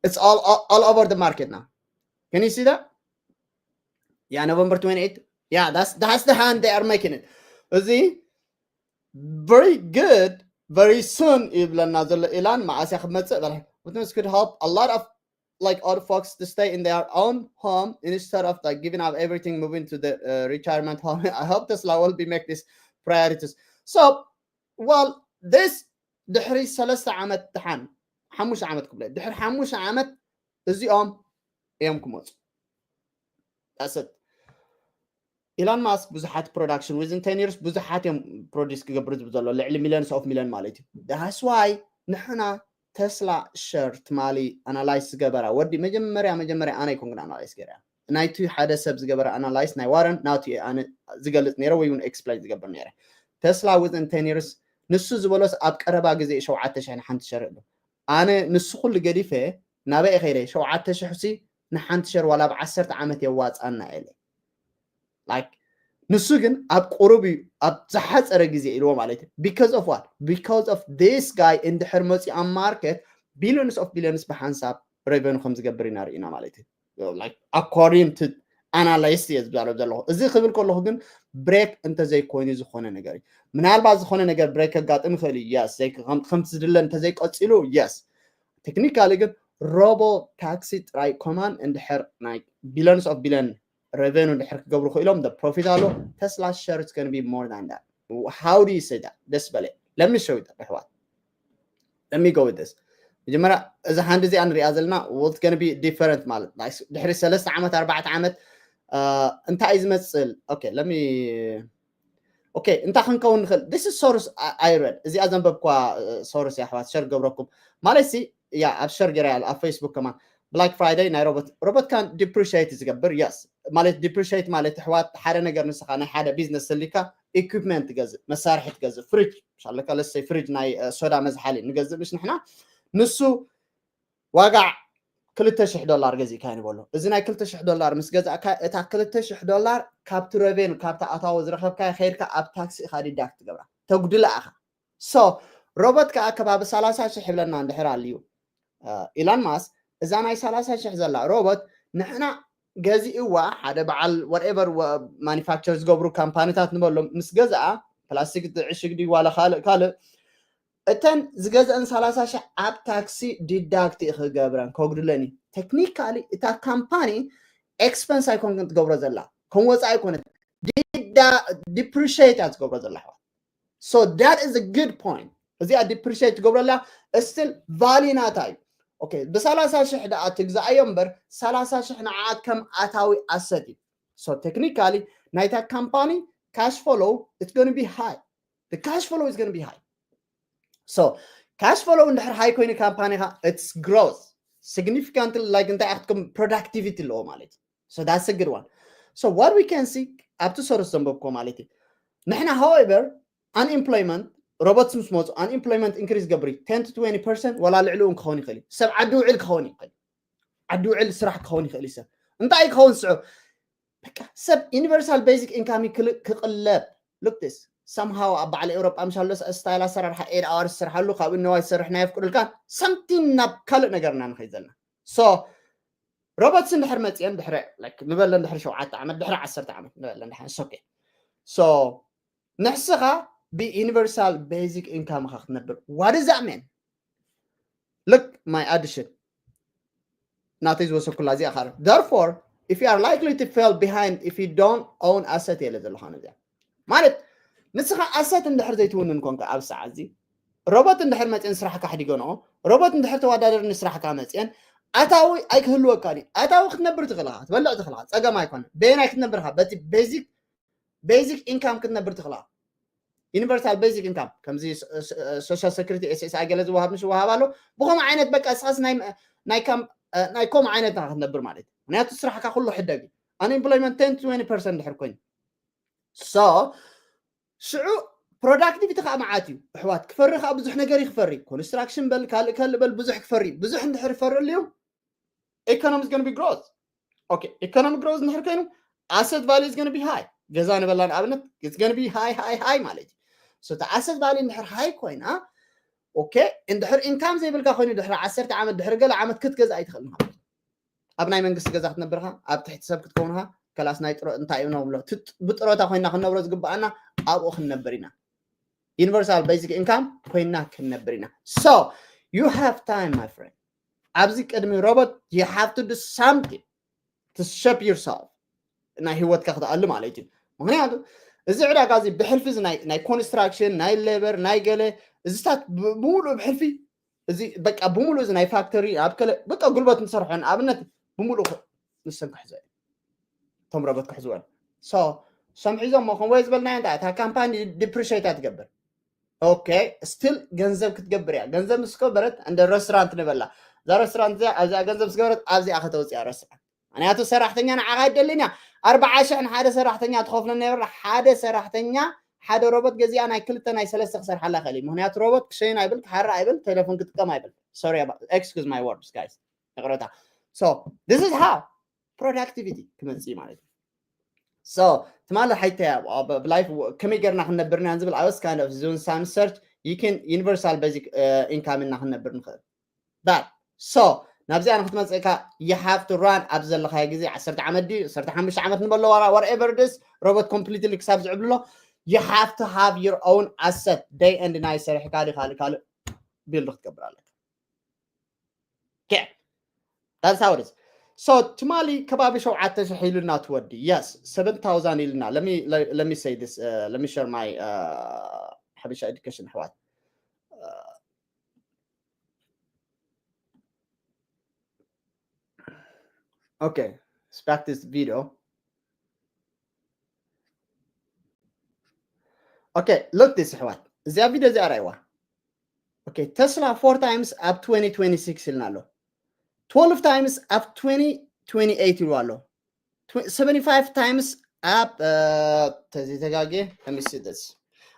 it's all all, all over the market now. Can you see that? Yeah, November twenty-eighth. Yeah, that's that's the hand they are making it. እዚ very good, very soon ይብለና ዘሎ ኢላን። መዓስ እያ ክመፅእ በለ። This could help a lot of like all folks to stay in their own home instead of like giving up everything, moving to the uh, retirement home. I hope Tesla will be make this priorities. So, well, this ድሕሪ ሰለስተ ዓመት ድሓን ሓሙሽተ ዓመት ክብለ ድሕሪ ሓሙሽተ ዓመት እዚኦም እዮም ክመፁ። That's it. ኢላን ማስክ ብዙሓት production within ten years ብዙሓት እዮም ፕሮዲስ ክገብር ዝብ ዘሎ ልዕሊ ሚሊዮንስ ኦፍ ሚሊዮን ማለት እዩ። That's why ንሕና ተስላ ሸር ትማሊ ኣናላይስ ዝገበራ ወዲ መጀመርያ መጀመርያ ኣነ ይኮንኩን ኣናላይስ ገይረ ናይቲ ሓደ ሰብ ዝገበረ ኣናላይስ ናይ ዋረን ናቱ ኣነ ዝገልፅ ነይረ ወይ እውን ኤክስፕላይን ዝገብር ነይረ። ተስላ within ten years ንሱ ዝበሎስ ኣብ ቀረባ ግዜ ሸውዓተ ሽሕ ንሓንቲ ሸር ኣሎ። ኣነ ንሱ ኩሉ ገዲፈ ናበይ ከይደ ሸውዓተ ሽሕ ሲ ንሓንቲ ሸር ዋላ ብ ዓሰርተ ዓመት የዋፃና ኢለ። Like ንሱ ግን ኣብ ቁሩብ እዩ ኣብ ዝሓፀረ ግዜ ኢልዎ ማለት እዩ። Because of what? Because of this guy እንድሕር መፅኡ ኣብ ማርኬት billions of billions ብሓንሳብ ሬቨኑ ከም ዝገብር ኢና ርኢና ማለት እዩ። Like according to analyst እየ ዝዛረብ ዘለኹ። እዚ ክብል ከለኹ ግን ብሬክ እንተዘይኮይኑ ዝኾነ ነገር እዩ። ምናልባት ዝኾነ ነገር ብሬክ ከጋጥም ይኽእል እዩ። Yes፣ ከምቲ ዝድለ እንተዘይቀፂሉ yes። ቴክኒካሊ ግን ሮቦ ታክሲ ጥራይ ኮማን እንድሕር ናይ billions of billion ሬቨኑ እንድሕር ክገብሩ ክኢሎም ፕሮፊት ኣሎ። Tesla share is going to be more than that. How do you say that? ደስ በለ። Let me show you ኣሕዋት። Let me go with this. መጀመርያ እዚ ሃንድ እዚኣ ንሪኣ ዘለና it's going to be different ማለት ድሕሪ ሰለስተ ዓመት ኣርባዕተ ዓመት እንታይ እዩ ዝመፅል? Okay, let me okay እንታይ ክንከውን ንኽእል? This is source I read። እዚኣ ዘንበብኳ ሶርስ እያ ኣሕዋት ሸር ገብረኩም ማለት ሲ ያ ኣብ ሸር ገይረ ኣብ ፌስቡክ ከማን ብላክ ፍራይደይ ናይ ሮቦት ሮቦት ካን ዲፕሪሽት ዝገብር የስ ማለት ዲፕሪሽት ማለት ኣሕዋት ሓደ ነገር ንስኻ ናይ ሓደ ቢዝነስ ስሊካ ኢኩፕመንት ትገዝእ መሳርሒ ትገዝእ ፍሪጅ ሻለካ ለሰይ ፍሪጅ ናይ ሶዳ መዝሓሊ ንገዝእ ምሽ ንሕና ንሱ ዋጋ ክልተ ሽሕ ዶላር ገዚእካ ንበሎ እዚ ናይ ክልተ ሽሕ ዶላር ምስ ገዛእካ እታ ክልተ ሽሕ ዶላር ካብቲ ረቬኑ ካብቲ ኣታዎ ዝረኸብካ ከይድካ ኣብ ታክሲ ኢኻ ዲዳክት ትገብራ ተጉድላ ኢኻ ሶ ሮቦት ከዓ ከባቢ ሰላሳ ሽሕ ይብለና እንድሕር ኣልዩ ኢላን ማስ እዛ ናይ ሰላሳ ሽሕ ዘላ ሮቦት ንሕና ገዚእዋ ሓደ በዓል whatever ማኒፋክቸር ዝገብሩ ካምፓኒታት ንበሎም ምስ ገዝኣ ፕላስቲክ ዕሽግ ድዩ ዋላ ካልእ ካልእ እተን ዝገዝአን ሰላሳ ሽሕ ኣብ ታክሲ ዲዳክት ክገብረን ከጉድለን እዩ ቴክኒካሊ እታ ካምፓኒ ኤክስፐንስ ኣይኮንክን ትገብሮ ዘላ ከም ወፃኢ ኣይኮነት ዲፕሪሽት እያ ትገብሮ ዘላ ኣሕዋት so that is a good point እዚኣ ዲፕሪሽት ትገብረላ still ቫሊ ናታ እዩ okay ብሰላሳ ሽሕ ደኣ ትግዛኣዮ እምበር ሰላሳ ሽሕ ንዓ ከም ኣታዊ ኣሰት እዩ so technically ናይታ ካምፓኒ cash flow it's going to be high the cash flow is going to be high So cash flow እንድሕር high ኮይኑ ካምፓኒኻ it's growth significantly, like እንታይ ኣክትኩም productivity ኣለዎ ማለት እዩ። So that's a good one. So what we can see ኣብቲ ሶርስ ዘንበብኮ ማለት እዩ። ንሕና however unemployment፣ ሮቦትስ ምስ መፁ unemployment increase ገብሪ ten to twenty percent ወላ ልዕሊ እውን ክኸውን ይኽእል እዩ። ሰብ ዓዲ ውዕል ክኸውን ይኽእል፣ ዓዲ ውዕል ስራሕ ክኸውን ይኽእል እዩ። ሰብ እንታይ ክኸውን ስዑ በቃ ሰብ universal basic income ክቕለብ። Look this, somehow ኣብ በዓል ኤውሮጳ ምሻሎ style ኣሰራርሓ eight hours ዝሰርሓሉ ካብኡ ነዋይ ዝሰርሕ ናይ ኣፍቅዱልካ something ናብ ካልእ ነገርና ንኸይድ ዘለና። So ሮቦትስ እንድሕር መፅየን ድሕሪ ንበለን ድሕሪ ሸውዓተ ዓመት ድሕሪ ዓሰርተ ዓመት ንበለን ድሓን okay። So ንሕስኻ ብ universal basic income ኻ ክትነብር what is that mean? Look my addition ናተይ ዝወሰኩላ እዚኣ ኻር therefore if you are likely to fall behind if you don't own asset የለ ዘለኻ ነዚኣ ማለት ንስኻ ኣሰት እንድሕር ዘይትውንን ኮንካ ኣብ ሰዓት እዚ ሮቦት እንድሕር መፅየን ስራሕካ ሕዲገንኦ ሮቦት እንድሕር ተወዳደር ንስራሕካ መፅየን ኣታዊ ኣይክህልወካን እዩ። ኣታዊ ክትነብር ትኽእልኻ ትበልዕ ትኽእልኻ ጸገም ኣይኮነ። በየናይ ክትነብርካ በቲ basic basic income ክትነብር ትኽእልኻ። Universal basic income ከምዚ social security SSI ገለ ዝወሃብ ምሽ ይወሃብ ኣሎ። ብኸምኡ ዓይነት በቃ እስኻስ ናይ ናይ ከምኡ ዓይነት ክትነብር ማለት እዩ። ምክንያቱ ስራሕካ ኩሉ ሕደግ እዩ። Unemployment ten to twenty percent ድሕር ኮይኑ so ሽዑ productivity ከዓ መዓት እዩ። ኣሕዋት ክፈሪ ከዓ ብዙሕ ነገር እዩ ክፈሪ። Construction በል ካልእ ካልእ በል ብዙሕ ክፈሪ። ብዙሕ እንድሕር ይፈሪ ኣለዩ economy is going to be growth. Okay, economic growth እንድሕር ኮይኑ asset value is going to be high. ገዛ ንበላ ንኣብነት it's going to be high high high ማለት እዩ። So እቲ asset value እንድሕር high ኮይና okay እንድሕር income ዘይብልካ ኮይኑ ድሕሪ ዓሰርተ ዓመት ድሕሪ ገለ ዓመት ክትገዛ ኣይትኽእል ማለት ኣብ ናይ መንግስቲ ገዛ ክትነብርካ ኣብ ትሕቲ ሰብ ክትከውንካ ከላስ ናይ ጥሮ እንታይ እዩ ነብሎ ብጥሮታ ኮይና ክንነብሮ ዝግባኣና ኣብኡ ክንነብር ኢና። Universal basic income ኮይና ክንነብር ኢና። So you have time my friend ኣብዚ ቅድሚ ሮቦት you have to do something to shape yourself ናይ ህይወትካ ክትኣሉ ማለት እዩ። ምክንያቱ እዚ ዕዳጋ እዚ ብሕልፊ ናይ construction ናይ labor ናይ ገለ እዚታት ብምሉእ ብሕልፊ እዚ በቃ ብምሉእ እዚ ናይ factory ኣብ ከለ በቃ ጉልበት ንሰርሖ ንኣብነት ብምሉእ ንሰን ክሕዞ እቶም ሮቦት ክሕዝወን so ሰም ሒዞሞ ከም ወይ ዝበልናዮ እንታይ እታ ካምፓኒ depreciate ትገብር okay still ገንዘብ ክትገብር እያ። ገንዘብ ምስ ገበረት እንደ restaurant ንበላ እዛ restaurant እዚኣ ኣብዚኣ ገንዘብ ምስ ገበረት ኣብዚኣ ከተውፅያ restaurant ምክንያቱ ሰራሕተኛ ንዓኻ ኣይደልን እያ። ኣርባዓ ሽሕ ንሓደ ሰራሕተኛ ትኸፍሎ ነበር ሓደ ሰራሕተኛ ሓደ ሮቦት ገዚኣ ናይ ክልተ ናይ ሰለስተ ክሰርሓላ ይኽእል እዩ። ምክንያቱ ሮቦት ክሸይን ኣይብል ክሓሪ ኣይብል ቴሌፎን ክጥቀም ኣይብል። Sorry excuse my words guys ይቕረታ። So this is how productivity ክመፅእ ማለት እዩ። So ትማሊ ሓይተ ብላይፍ ከመይ ገርና ክንነብርና ዝብል I was kind of doing some search you can universal basic income እና ክንነብር ንኽእል that so ናብዚኣ ንክትመፅእካ you have to run ኣብ ዘለካዮ ግዜ ዓሰርተ ዓመት ድዩ ዓሰርተ ሓሙሽተ ዓመት ንበሎ whatever this robot completely ክሳብ ዝዕብልሎ you have to have your own asset day and night ሰሪሕካ ዲ ካልእ ካልእ build ክትገብር ኣለካ። Okay, that's how it is. So ትማሊ ከባቢ ሸውዓተ ሽሕ ኢሉና ትወዲ yes seven thousand ኢሉና let me let me say this let me share my ሓበሻ education ኣሕዋት okay, let's back this video. Okay, look this ኣሕዋት እዚኣ ቪድዮ እዚኣ ራይዋ okay Tesla four times ኣብ twenty twenty-six ኢልና ኣሎ twelve times ኣብ twenty twenty-eight ኢሉ ኣሎ seventy-five times ኣብ ተዘይተጋጌ let me see this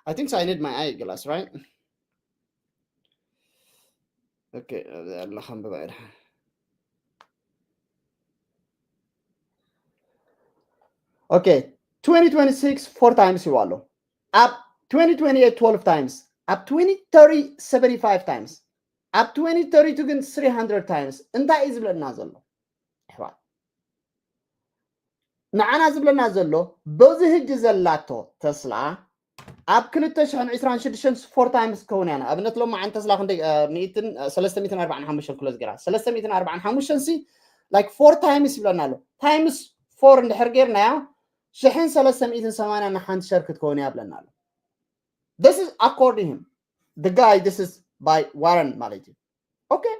I think so I need my eyeglass right okay ኣላ ከንብባ ኢለ okay twenty twenty-six four times ይዋሎ ኣብ twenty twenty-eight twelve times ኣብ twenty thirty seventy-five times ኣብ twenty thirty-two ግን three hundred times እንታይ እዩ ዝብለና ዘሎ ኣሕዋት ንዓና ዝብለና ዘሎ በዚ ህጂ ዘላቶ ተስላ ኣብ ክልተ ሽሕን ዕስራን ሽዱሽተን four times ክኸውን እያ ንኣብነት ሎም መዓን ተስላ ክንደይ ሚእትን ሰለስተ ሚእትን ኣርባዓን ሓሙሽተን ክሎ ዝገራ ሰለስተ ሚእትን ኣርባዓን ሓሙሽተን ሲ like four times ይብለና ኣሎ times four እንድሕር ጌርናዮ ሽሕን ሰለስተ ሚእትን ሰማንያን ሓንቲ ሸር ክትከውን እያ ብለና ኣሎ this is according him the guy this is by Warren ማለት እዩ okay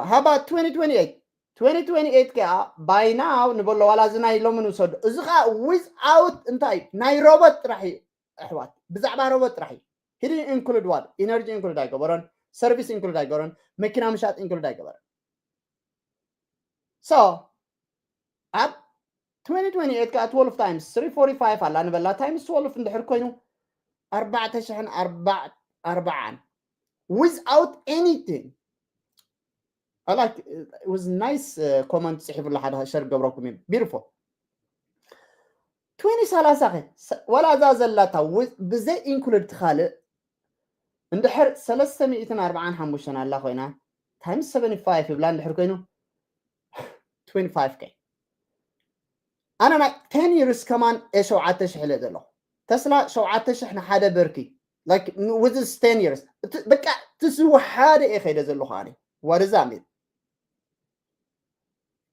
how about twenty twenty-eight twenty twenty-eight ከኣ by now ንበሎ ዋላ እዚ ናይ ሎሚ ንውሰዱ እዚ ከኣ without እንታይ ናይ ሮቦት ጥራሕ እዩ ኣሕዋት ብዛዕባ ሮቦት ጥራሕ እዩ He didn't include what? Energy include ኣይገበሮን፣ service include ኣይገበሮን፣ መኪና ምሻጥ include ኣይገበረን። So ኣብ twenty twenty-eight ከዓ twelve times three forty-five ኣላ ንበላ፣ times twelve እንድሕር ኮይኑ ኣርባዕተ ሽሕን ኣርባዓን without anything. I like, it was nice, uh, comment ጽሒፉላ ሓደ ሸር ገብረኩም እዩ። Beautiful. Twenty thirty ከ? ሰ- ወላ እዛ ዘላታ ው- ብዘይ include ትኻልእ እንድሕር ሰለስተ ሚእትን ኣርባዓን ሓሙሽተን ኣላ ኮይና times seventy-five ይብላ እንድሕር ኮይኑ twenty-five ከ? ኣነ ናይ ten years ከማን ሸውዓተ ሽሕ ኢለ ዘለኹ። ተስላ ሸውዓተ ሽሕ ንሓደ ብርኪ፣ like, within ten years። እቲ- በቃ እቲ ዝወሓደ እየ ከይደ ዘለኹ ኣነ። What is that mean?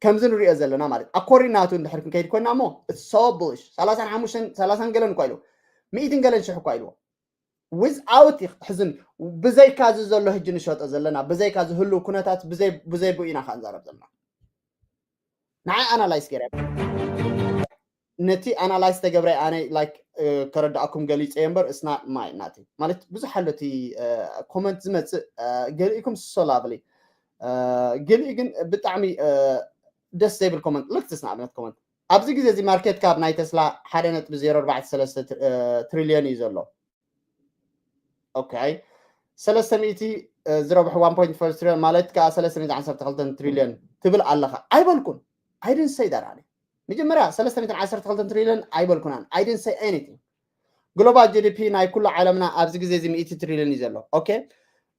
ከምዚ ንሪኦ ዘለና ማለት ኣኮሪ ናቱ እንድሕር ክንከይድ ኮይና እሞ it's so bullish። ሰላሳን ሓሙሽተን ሰላሳን ገለን እኳ ኢሉ፣ ሚእትን ገለን ሽሕ እኳ ኢልዎ። Without ሕዝን ብዘይካ እዚ ዘሎ ህጂ ንሸጦ ዘለና፣ ብዘይካ እዚ ህልው ኩነታት ብዘይ ብዘይ ብኡ ኢና ከዓ ንዛረብ ዘለና። ንዓይ ኣናላይዝ ገይረ ነቲ ኣናላይዝ ተገብረ ኣነ like ከረዳእኩም ገሊፀ እየ እምበር it's not my ናተይ ማለት ብዙሕ ኣሎ እቲ ኮመንት ዝመፅእ ገሊእኩም so lovely ገሊኡ ግን ብጣዕሚ ደስ ዘይብል ኮመንት ልክትስ ንኣብነት ኮመንት ኣብዚ ግዜ እዚ ማርኬት ካብ ናይ ተስላ ሓደ ነጥቢ ዜሮ ኣርባዕተ ሰለስተ ትሪልዮን እዩ ዘሎ። ኦኬ ሰለስተ ሚእቲ ዝረብሑ one point four ትሪልዮን ማለት ከዓ ሰለስተ ሚእቲ ዓሰርተ ክልተ ትሪልዮን ትብል ኣለኻ ኣይበልኩን። I didn't say that ኣነ መጀመርያ ሰለስተ ሚእቲ ዓሰርተ ክልተ ትሪልዮን ኣይበልኩን ኣነ። I didn't say anything። ግሎባል ጂ ዲ ፒ ናይ ኩሉ ዓለምና ኣብዚ ግዜ እዚ ሚእቲ ትሪልዮን እዩ ዘሎ። ኦኬ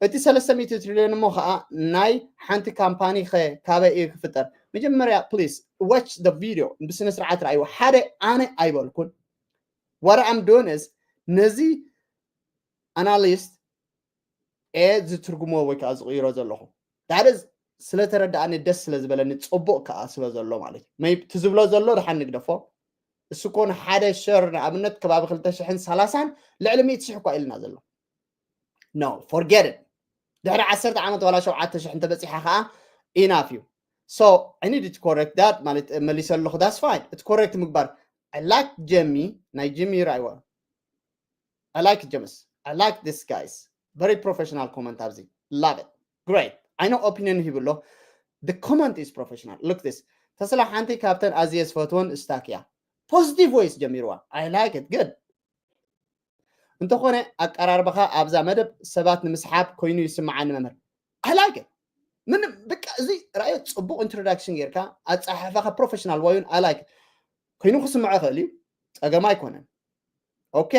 እቲ ሰለስተ ሚእቲ ትሪልዮን እሞ ከዓ ናይ ሓንቲ ካምፓኒ ከ ካበይ እዩ ክፍጠር? መጀመርያ please watch the video ብስነ ስርዓት ረኣይዎ። ሓደ ኣነ ኣይበልኩን። What I'm doing is ነዚ ኣናሊስት እየ ዝትርጉሞ ወይ ከዓ ዝቕይሮ ዘለኹ። That is ስለተረዳእኒ ደስ ስለ ዝበለኒ ፅቡቕ ከዓ ስለ ዘሎ ማለት እዩ። Maybe እቲ ዝብሎ ዘሎ ደሓን ንግደፎ። እሱ እኮ ንሓደ ሸር ንኣብነት ከባቢ ክልተ ሽሕን ሰላሳን ልዕሊ ሚእቲ ሽሕ እኳ ኢልና ዘሎ። No, forget it። ድሕሪ ዓሰርተ ዓመት ዋላ ሸውዓተ ሽሕ እንተበፂሓ ከዓ enough እዩ። So I need to correct that ማለት መሊሰ ኣለኹ። That's fine። እቲ ኮሬክት ምግባር I like ጀሚ ናይ ጂሚ ይረኣይዋ። I like ጀምስ። I like this guys። Very professional comment ኣብዚ። Love it. Great. I know opinion ሂቡ ኣሎ። The comment is professional. Look this. ተስላ ሓንቲ ካብተን ኣዝየ ዝፈትወን ስታክ እያ። ፖዚቲቭ ወይስ ጀሚርዋ። I like it. Good። እንተኾነ ኣቀራርባኻ ኣብዛ መደብ ሰባት ንምስሓብ ኮይኑ ይስምዓኒ መምህር። I like it። ምንም በቃ እዚ ረኣዮ ፅቡቅ ኢንትሮዳክሽን ጌርካ ኣፀሓሕፋኻ ፕሮፌሽናል ዋዩን I like it። ኮይኑ ክስምዖ ይኽእል እዩ ፀገም ኣይኮነን። ኦኬ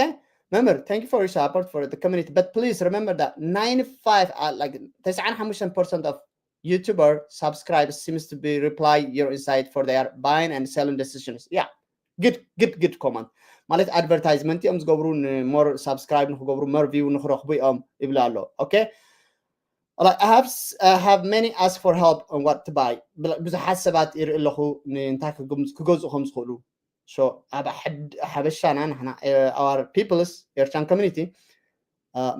መምህር thank you for your support for the community but please remember that ninety-five uh, like ninety-five percent of YouTuber subscribes seems to be reply your insight for their buying and selling decisions. Yeah. Good, good, good comment. ማለት ኣድቨርታይዝመንት እዮም ዝገብሩ ንሞር ሳብስክራይብ ንክገብሩ ሞር ቪው ንክረኽቡ እዮም ይብሉ ኣሎ። ኦኬ I have uh, have many ask for help on what to buy. ብዙሓት ሰባት ይርኢ ኣለኹ እንታይ ክገዝኡ ከም ዝኽእሉ። So ኣብ ሓበሻና ንሕና our peoples ኤርትራን community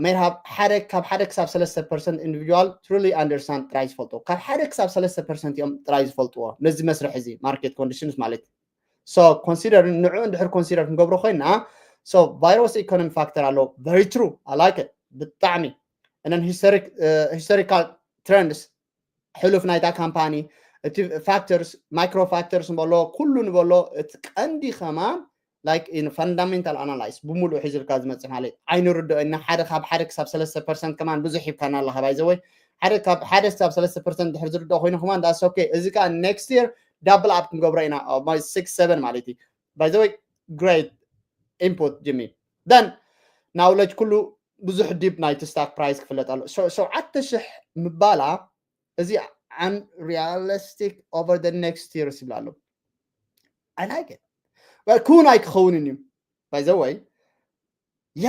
may have ሓደ ካብ ሓደ ክሳብ ሰለስተ ፐርሰንት individual truly understand ጥራይ ዝፈልጥዎ ካብ ሓደ ክሳብ ሰለስተ ፐርሰንት እዮም ጥራይ ዝፈልጥዎ ነዚ መስርሕ እዚ ማርኬት ኮንዲሽንስ ማለት so consider ንዑ እንድሕር consider ክንገብሮ ኮይና so ቫይረስ ኢኮኖሚ ፋክተር ኣሎ። Very true. I like it ብጣዕሚ and historical trends ሕሉፍ ናይታ ካምፓኒ እቲ ፋክተርስ ማይክሮ ፋክተርስ ንበሎ ኩሉ ንበሎ እቲ ቀንዲ ከማን like in fundamental analysis ብምሉእ ሒዝልካ ዝመፅእ ማለት ኣይንርድኦ ኢና። ሓደ ካብ ሓደ ክሳብ ሰለስተ ፐርሰንት ከማን ብዙሕ ሂብካና ኣለካ ባይዘወይ ሓደ ካብ ሓደ ክሳብ ሰለስተ ፐርሰንት ድሕር ዝርድኦ ኮይኑ ከማን that's okay። እዚ ከዓ next year double up ክንገብሮ ኢና my six seven ማለት እዩ። By the way great input ጅሚ then knowledge ኩሉ ብዙሕ ዲፕ ናይቲ ስታክ ፕራይስ ክፍለጥ ኣሎ። ሸውዓተ ሽሕ ምባላ እዚ unrealistic over the next years ይብላ ኣሎ። I like it ክውን ኣይክኸውንን እዩ by the way ያ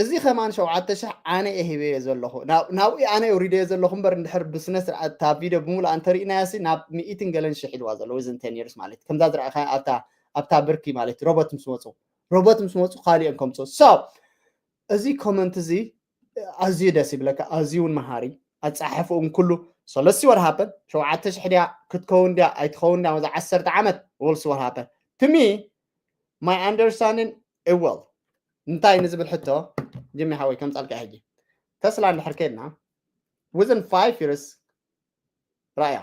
እዚ ከማን ሸውዓተ ሽሕ ኣነ እየ ሂበዮ ዘለኹ ናብኡ ኣነ ውሪደዮ ዘለኹ እምበር እንድሕር ብስነ ስርዓት እታ ቪድዮ ብምሉእ እንተሪእናያ ሲ ናብ ሚእትን ገለን ሽሕ ኢልዋ ዘሎ within ten years ማለት ከምዛ ዝረኣኻ ኣብታ ብርኪ ማለት ሮቦት ምስ መፁ ሮቦት ምስ መፁ ካሊኦም ከምፅኡ so እዚ ኮመንት እዚ ኣዝዩ ደስ ይብለካ ኣዝዩ እውን መሃሪ ኣፀሓሕፍኡ እውን ኩሉ so let's see what happen ሸውዓተ ሽሕ ድያ ክትከውን ድያ ኣይትኸውን ድያ መዛ ዓሰርተ ዓመት we'll see what happen to me my understanding it will እንታይ ንዝብል ሕቶ ጅሚ ሓወይ ከምጻልካ ሕጂ ተስላ እንድሕር ከድና within five years ራእያ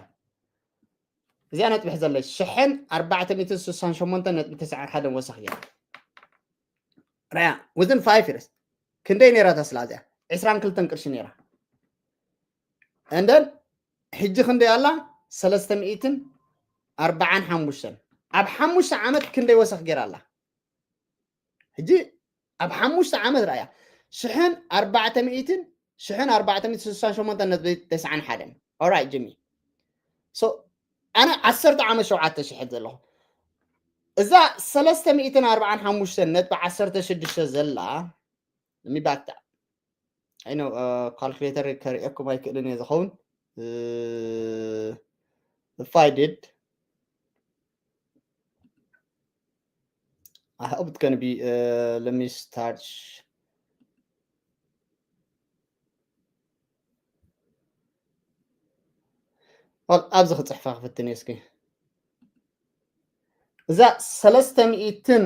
እዚኣ ነጥቢ ሕዘለይ ሽሕን ኣርባዕተ ሚእትን ስሳን ሸሞንተን ነጥቢ ተስዓን ሓደን ወሰኽ እያ። ራእያ within five years ክንደይ ነይራ ተስላ እዚኣ ዕስራን ክልተን ቅርሺ ነይራ። እንደን ሕጂ ክንደይ ኣላ? ሰለስተ ሚእትን ኣርባዓን ሓሙሽተን ኣብ ሓሙሽተ ዓመት ክንደይ ወሰኽ ገይራ ኣላ? ሕጂ ኣብ ሓሙሽተ ዓመት ራእያ ሽሕን ኣርባዕተ ሚእትን ሽሕን ኣርባዕተ ሚእትን ስሳን ሸሞንተን ነጥቢ ተስዓን ሓደን። ኦራይት ጅሚ። So ኣነ ዓሰርተ ዓመት ሸውዓተ ሽሕ ዘለኹ እዛ ሰለስተ ሚእትን ኣርባዓን ሓሙሽተን ነጥቢ ዓሰርተ ሽዱሽተ ዘላ ሚባክታ ኣይኖ ካልኩሌተር ከርእየኩም ኣይክእልን እየ ዝኸውን። If I did I hope it's gonna be uh, let me start. Well ኣብዚ ክፅሕፋ ክፍትን እየ እስኪ። እዛ ሰለስተ ሚእትን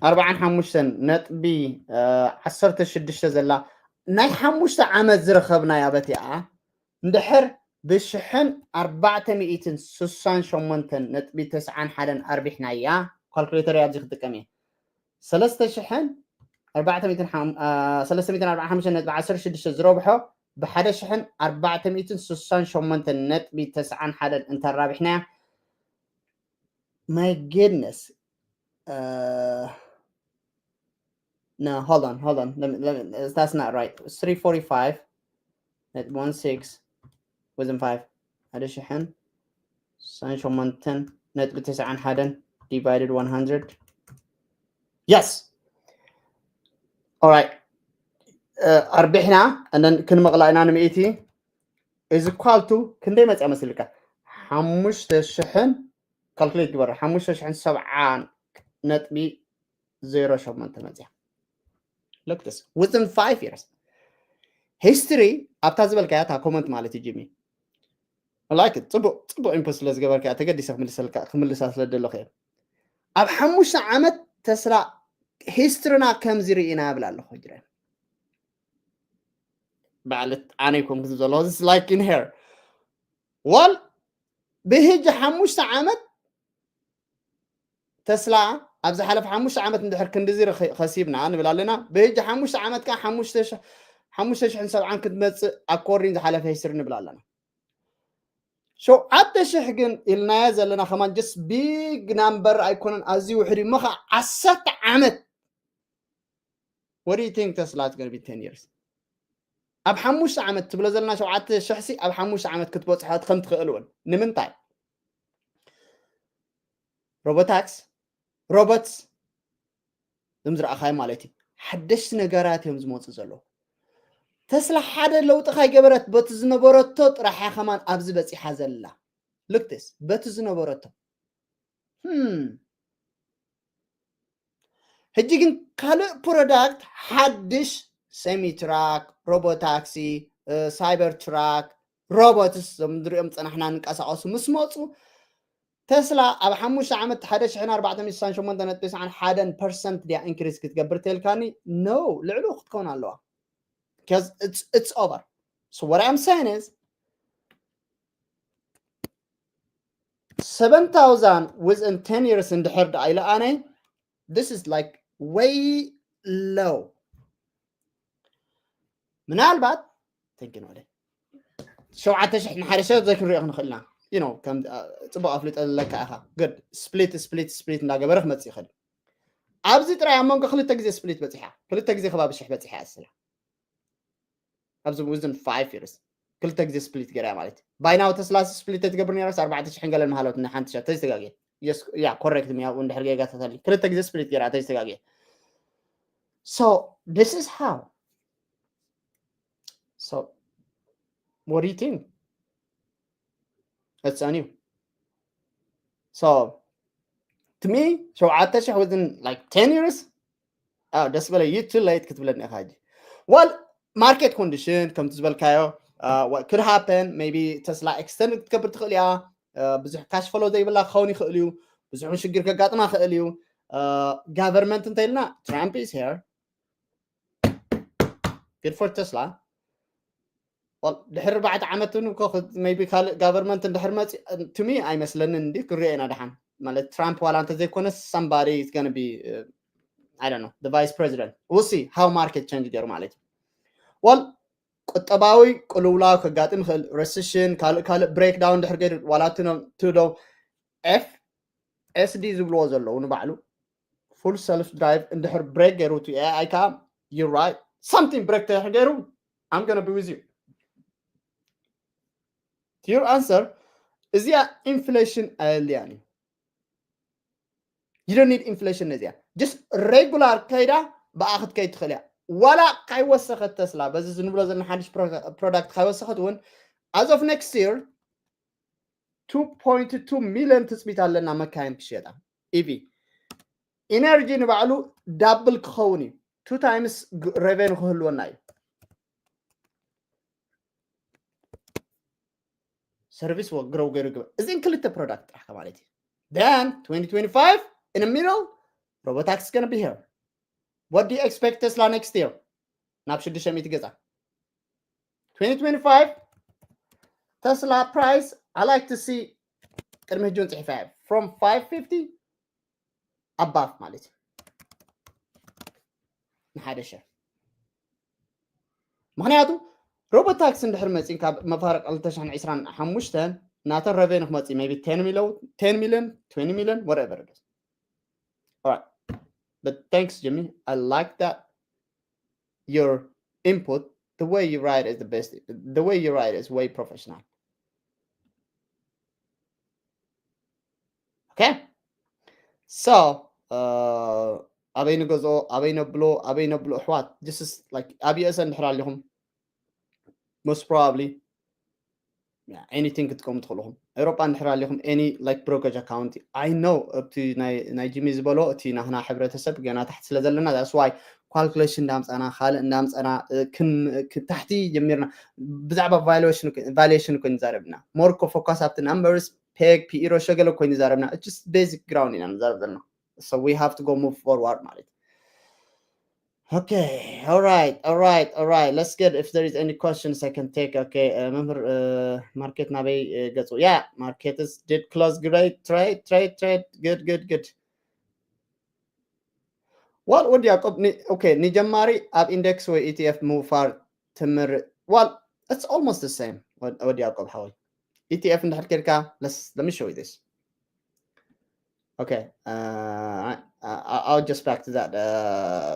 ኣርባዓን ሓሙሽተን ነጥቢ ዓሰርተ ሽዱሽተ ዘላ ናይ ሓሙሽተ ዓመት ዝረኸብናያ በቲኣ እንድሕር ብሽሕን ኣርባዕተ ሚእትን ስሳን ሸሞንተን ነጥቢ ተስዓን ሓደን ኣርቢሕናያ። ካልኩሌተር ኣብዚ ክጥቀም እየ። ሰለስተ ሽሕን ኣርባዕተ ሚእትን ሰለስተ ሚእትን ኣርባዓን ሓሙሽተን ነጥቢ ዓሰርተ ሽዱሽተ ዝረብሖ ብሓደ ሽሕን ኣርባዕተ ሚእትን ስሳን ሸሞንተን ነጥቢ ተስዓን ሓደን እንተራቢሕናያ። My goodness. Uh, no, hold on, hold on. Let me, let me, that's not right. It's three forty-five. That one six wasn't five. ሓደ ሽሕን ስሳን ሸሞንተን ነጥቢ ተስዓን ሓደን divided one hundred. Yes. All right. Uh, ኣርቢሕና and then ክንመቕላ ኢና ንምእቲ is equal to ክንደይ መፅያ መስልካ? ሓሙሽተ ሽሕን ካልኩሌት ግበር ሓሙሽተ ሽሕን ሰብዓን ነጥቢ ዜሮ ሸሞንተ መፅያ። Look this within five years history ኣብታ ዝበልካያ እታ ኮመንት ማለት እዩ ጅሚ። Like ጽቡቅ ጽቡቅ ኢንፑት ስለ ዝገበርካ ተገዲሰ ክምልሰልካ ክምልሳ ስለ ደለኹ እየ። ኣብ ሓሙሽተ ዓመት ተስላ ሂስትሪና ከምዚ ርኢና ይብል ኣለኹ ጅረን። በዓለት ኣነ ይኮንኩ ዝብ ዘለኹ like in here ዋል ብህጂ ሓሙሽተ ዓመት ተስላ ኣብ ዝሓለፈ ሓሙሽተ ዓመት እንድሕር ክንድዚ ከሲብና ንብል ኣለና። ብህጂ ሓሙሽተ ዓመት ከዓ ሓሙሽተ ሽሕን ሰብዓን ክትመፅእ ኣኮርዲን ዝሓለፈ ሂስትሪ ንብል ኣለና። ሸውዓተ ሽሕ ግን ኢልናዮ ዘለና ከማን just big number ኣይኮነን፣ ኣዝዩ ውሕድ እዩ። እሞ ከዓ ዓሰርተ ዓመት what do you think Tesla is going to be ten years? ኣብ ሓሙሽተ ዓመት ትብሎ ዘለና ሸውዓተ ሽሕ ሲ ኣብ ሓሙሽተ ዓመት ክትበፅሖ ከም ትኽእል እውን ንምንታይ? ሮቦታክስ ሮቦትስ ዝም ዝረኣኻዮ ማለት እዩ። ሓደሽቲ ነገራት እዮም ዝመፁ ዘለዉ። ተስላ ሓደ ለውጢ ካይገበረት በቲ ዝነበረቶ ጥራሓ ከማን ኣብዚ በፂሓ ዘላ ልክትስ በቲ ዝነበረቶ ህጂ ግን ካልእ ፕሮዳክት ሓድሽ ሰሚ ትራክ፣ ሮቦታክሲ፣ ሳይበር ትራክ፣ ሮቦትስ ዞም ንሪኦም ፀናሕና ንንቀሳቀሱ ምስ መፁ ተስላ ኣብ ሓሙሽተ ዓመት ሓደ ሽሕን ኣርባዕተ ሚእትን ስሳን ሸሞንተ ነጥቢ ትስዓን ሓደን ፐርሰንት ድያ ኢንክሪስ ክትገብር ተልካኒ? No፣ ልዕሉ ክትከውን ኣለዋ። It's over. So what I'm saying is seven thousand within ten years እንድሕር ደኣ ኢለ ኣነ this is like way low። ምናልባት ተንኪን ወደ ሸውዓተ ሽሕ ንሓደ ሰብ ዘይክንሪኦ ክንኽእልና you know ከም ፅቡቅ ኣፍልጦ ዘለካ ኢኻ። Good split split split እንዳገበረ ክመፅእ ይኽእል። ኣብዚ ጥራይ ኣብ መንጎ ክልተ ግዜ ስፕሊት በፂሓ፣ ክልተ ግዜ ከባቢ ሽሕ በፂሓ እያ ስላ ኣብዚ within five years ክልተ ግዜ ስፕሊት ገይራ ማለት እዩ። By now ተስላ ስፕሊት ትገብር ነይራስ ኣርባዕተ ሽሕን ገለን መሃለውት ንሓንቲ ሸ ተዝተጋግየ። ያ ኮሬክት ሚያ እንድሕር ጌጋ ተተሊ ክልተ ግዜ ስፕሊት ገይራ ተዝተጋግየ። So this is how so what do you think? It's on you. So to me ሸውዓተ ሽሕ within like ten years ደስ በለ you too late ክትብለኒ ኢኻ ሕጂ። Well market condition ከምቲ ዝበልካዮ what could happen maybe ተስላ extend ክትገብር ትኽእል እያ። ብዙሕ cash flow ዘይብላ ክኸውን ይኽእል እዩ። ብዙሕ ሽግር ከጋጥማ ይኽእል እዩ። Government እንተኢልና Trump is here Good for Tesla. ድሕሪ ኣርባዕተ ዓመት ን ቢ ካልእ ጋቨርንመንት እንድሕር መፂ to me ኣይመስለንን እንዲ ክሪኦ ኢና ደሓን ማለት ትራምፕ ዋላ እንተዘይኮነ somebody is gonna be I don't know the vice president. We'll see how market change ገይሩ ማለት እዩ። Well ቁጠባዊ ቅልውላው ከጋጥም ይኽእል፣ recession ካልእ ካልእ breakdown ድሕር ገይሩ ዋላ to the F S D ዝብልዎ ዘለዉ ንባዕሉ full self drive እንድሕር break ገይሩ እቲ A I ከዓ you're right something break ተድሕር ገይሩ I'm gonna be with you to your answer። እዚኣ ኢንፍሌሽን ኣየድልያን እዩ። You don't need inflation ነዚኣ just regular ከይዳ ብኣ ክትከይድ ትኽእል እያ። ዋላ ካይወሰኸት ተስላ በዚ ዝንብሎ ዘለና ሓድሽ product ካይወሰኸት እውን as of next year two point two million ትፅቢት ኣለና መካይን ክሸጣ። EV energy ንባዕሉ double ክኸውን እዩ። Two times revenue ክህልወና እዩ። Service grow ገይሩ ግበር። እዚን ክልተ product ጥራሕ ማለት እዩ። Then twenty twenty-five in the middle Robotaxi is gonna be here. What do you expect Tesla next year? ናብ ሽዱሽተ ሚእቲ ገዛ twenty twenty-five Tesla price I like to see ቅድሚ ሕጂ እውን ፅሒፈ from five fifty above ማለት እዩ ንሓደ share። ምክንያቱ Robotaxi እንድሕር መፂን ካብ መፋርቅ ክልተ ሽሕን ዕስራን ሓሙሽተን ናተን revenue ክመፅእ maybe ten million ten million twenty million whatever it is. All right. But thanks, Jimmy. I like that your input, the way you write is the best. The way you write is way professional. Okay. So, uh, ኣበይ ንገዝኦ ኣበይ ነብሎ ኣበይ ነብሎ ኣሕዋት this is like ኣብ US እንድሕር ኣለኹም most probably anything ክትጥቀሙ ትኽእልኹም። ኤውሮጳ እንድሕር ኣለኹም any like brokerage account I know እቲ ናይ ጂሚ ዝበሎ እቲ ናህና ሕብረተሰብ ገና ታሕቲ ስለ ዘለና that's why calculation እንዳምፀና ካልእ እንዳምፀና ታሕቲ ጀሚርና ብዛዕባ valuation እኮ ንዛረብና more እኮ focus ኣብቲ numbers peg pi ሮ ሸገለ እኮ ንዛረብና just basic ground ኢና ንዛረብ ዘለና so we have to go move forward ማለት Okay, all right, all right, all right. Let's get if there is any questions I can take. Okay, uh, መምህር uh, market ናበይ uh, ገጹ? Yeah, market is did close great trade, trade, trade. Good, good, good. Well, ወዲ ያዕቆብ okay ንጀማሪ ኣብ index ወይ E T F ምውፋር ትምር well it's almost the same ወዲ ያዕቆብ ሓወይ E T F እንድሕር ኬድካ let me show you this. Okay, uh, I, I, I'll just back to that uh,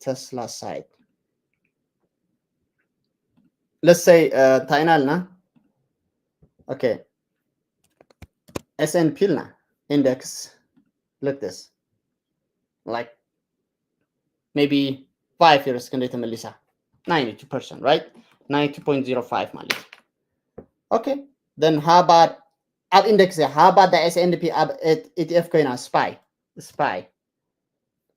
Tesla side. Let's say uh, እንታይ ኢና ኢልና? Okay, S and P ኢልና index. Look this. Like maybe five years ክንደይ ተመሊሳ? ninety-two percent, right? ninety-two point zero five ማለት እዩ። Okay, then how about ኣብ index እያ how about S and P ኣብ E T F ኮይና spy spy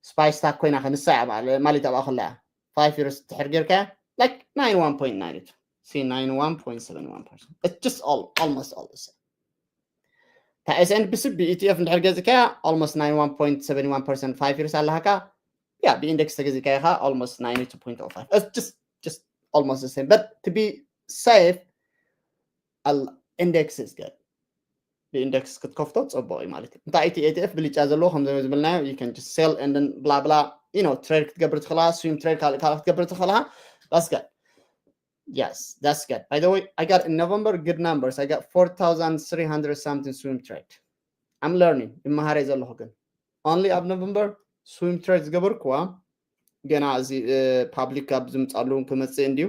spy stock ኮይና ከንሳ እያ ማለት ኣብኣ ከላ እያ five years ትሕር ጌርካ like ninety-one point nine see ninety-one point seven one percent it's just all almost all the same እታ S and P ብ E T F እንድሕር ገዚእካያ almost ninety-one point seven one percent five years ኣለሃካ yeah ብ index ተገዚእካያ ኻ almost ninety-two point oh five it's just just almost the same but to be safe index is good ብ index ክትከፍቶ ፅቡቅ እዩ ማለት እዩ እንታይ እቲ E T F ብልጫ ዘለዎ ከም ዝበልናዮ you can just sell and then blah blah you know trade ክትገብር ትኽእላ swing trade ካልእ ካልእ ክትገብር ትኽእላ that's good Yes, that's good. By the way, I got in November good numbers. I got four thousand three hundred something swing trade. I'm learning. ይመሃር ዘለኹ ግን only ኣብ November swing trade ዝገበርኩዋ ገና እዚ public ኣብ ዝምጻሉ ክመጽእ እንድዩ።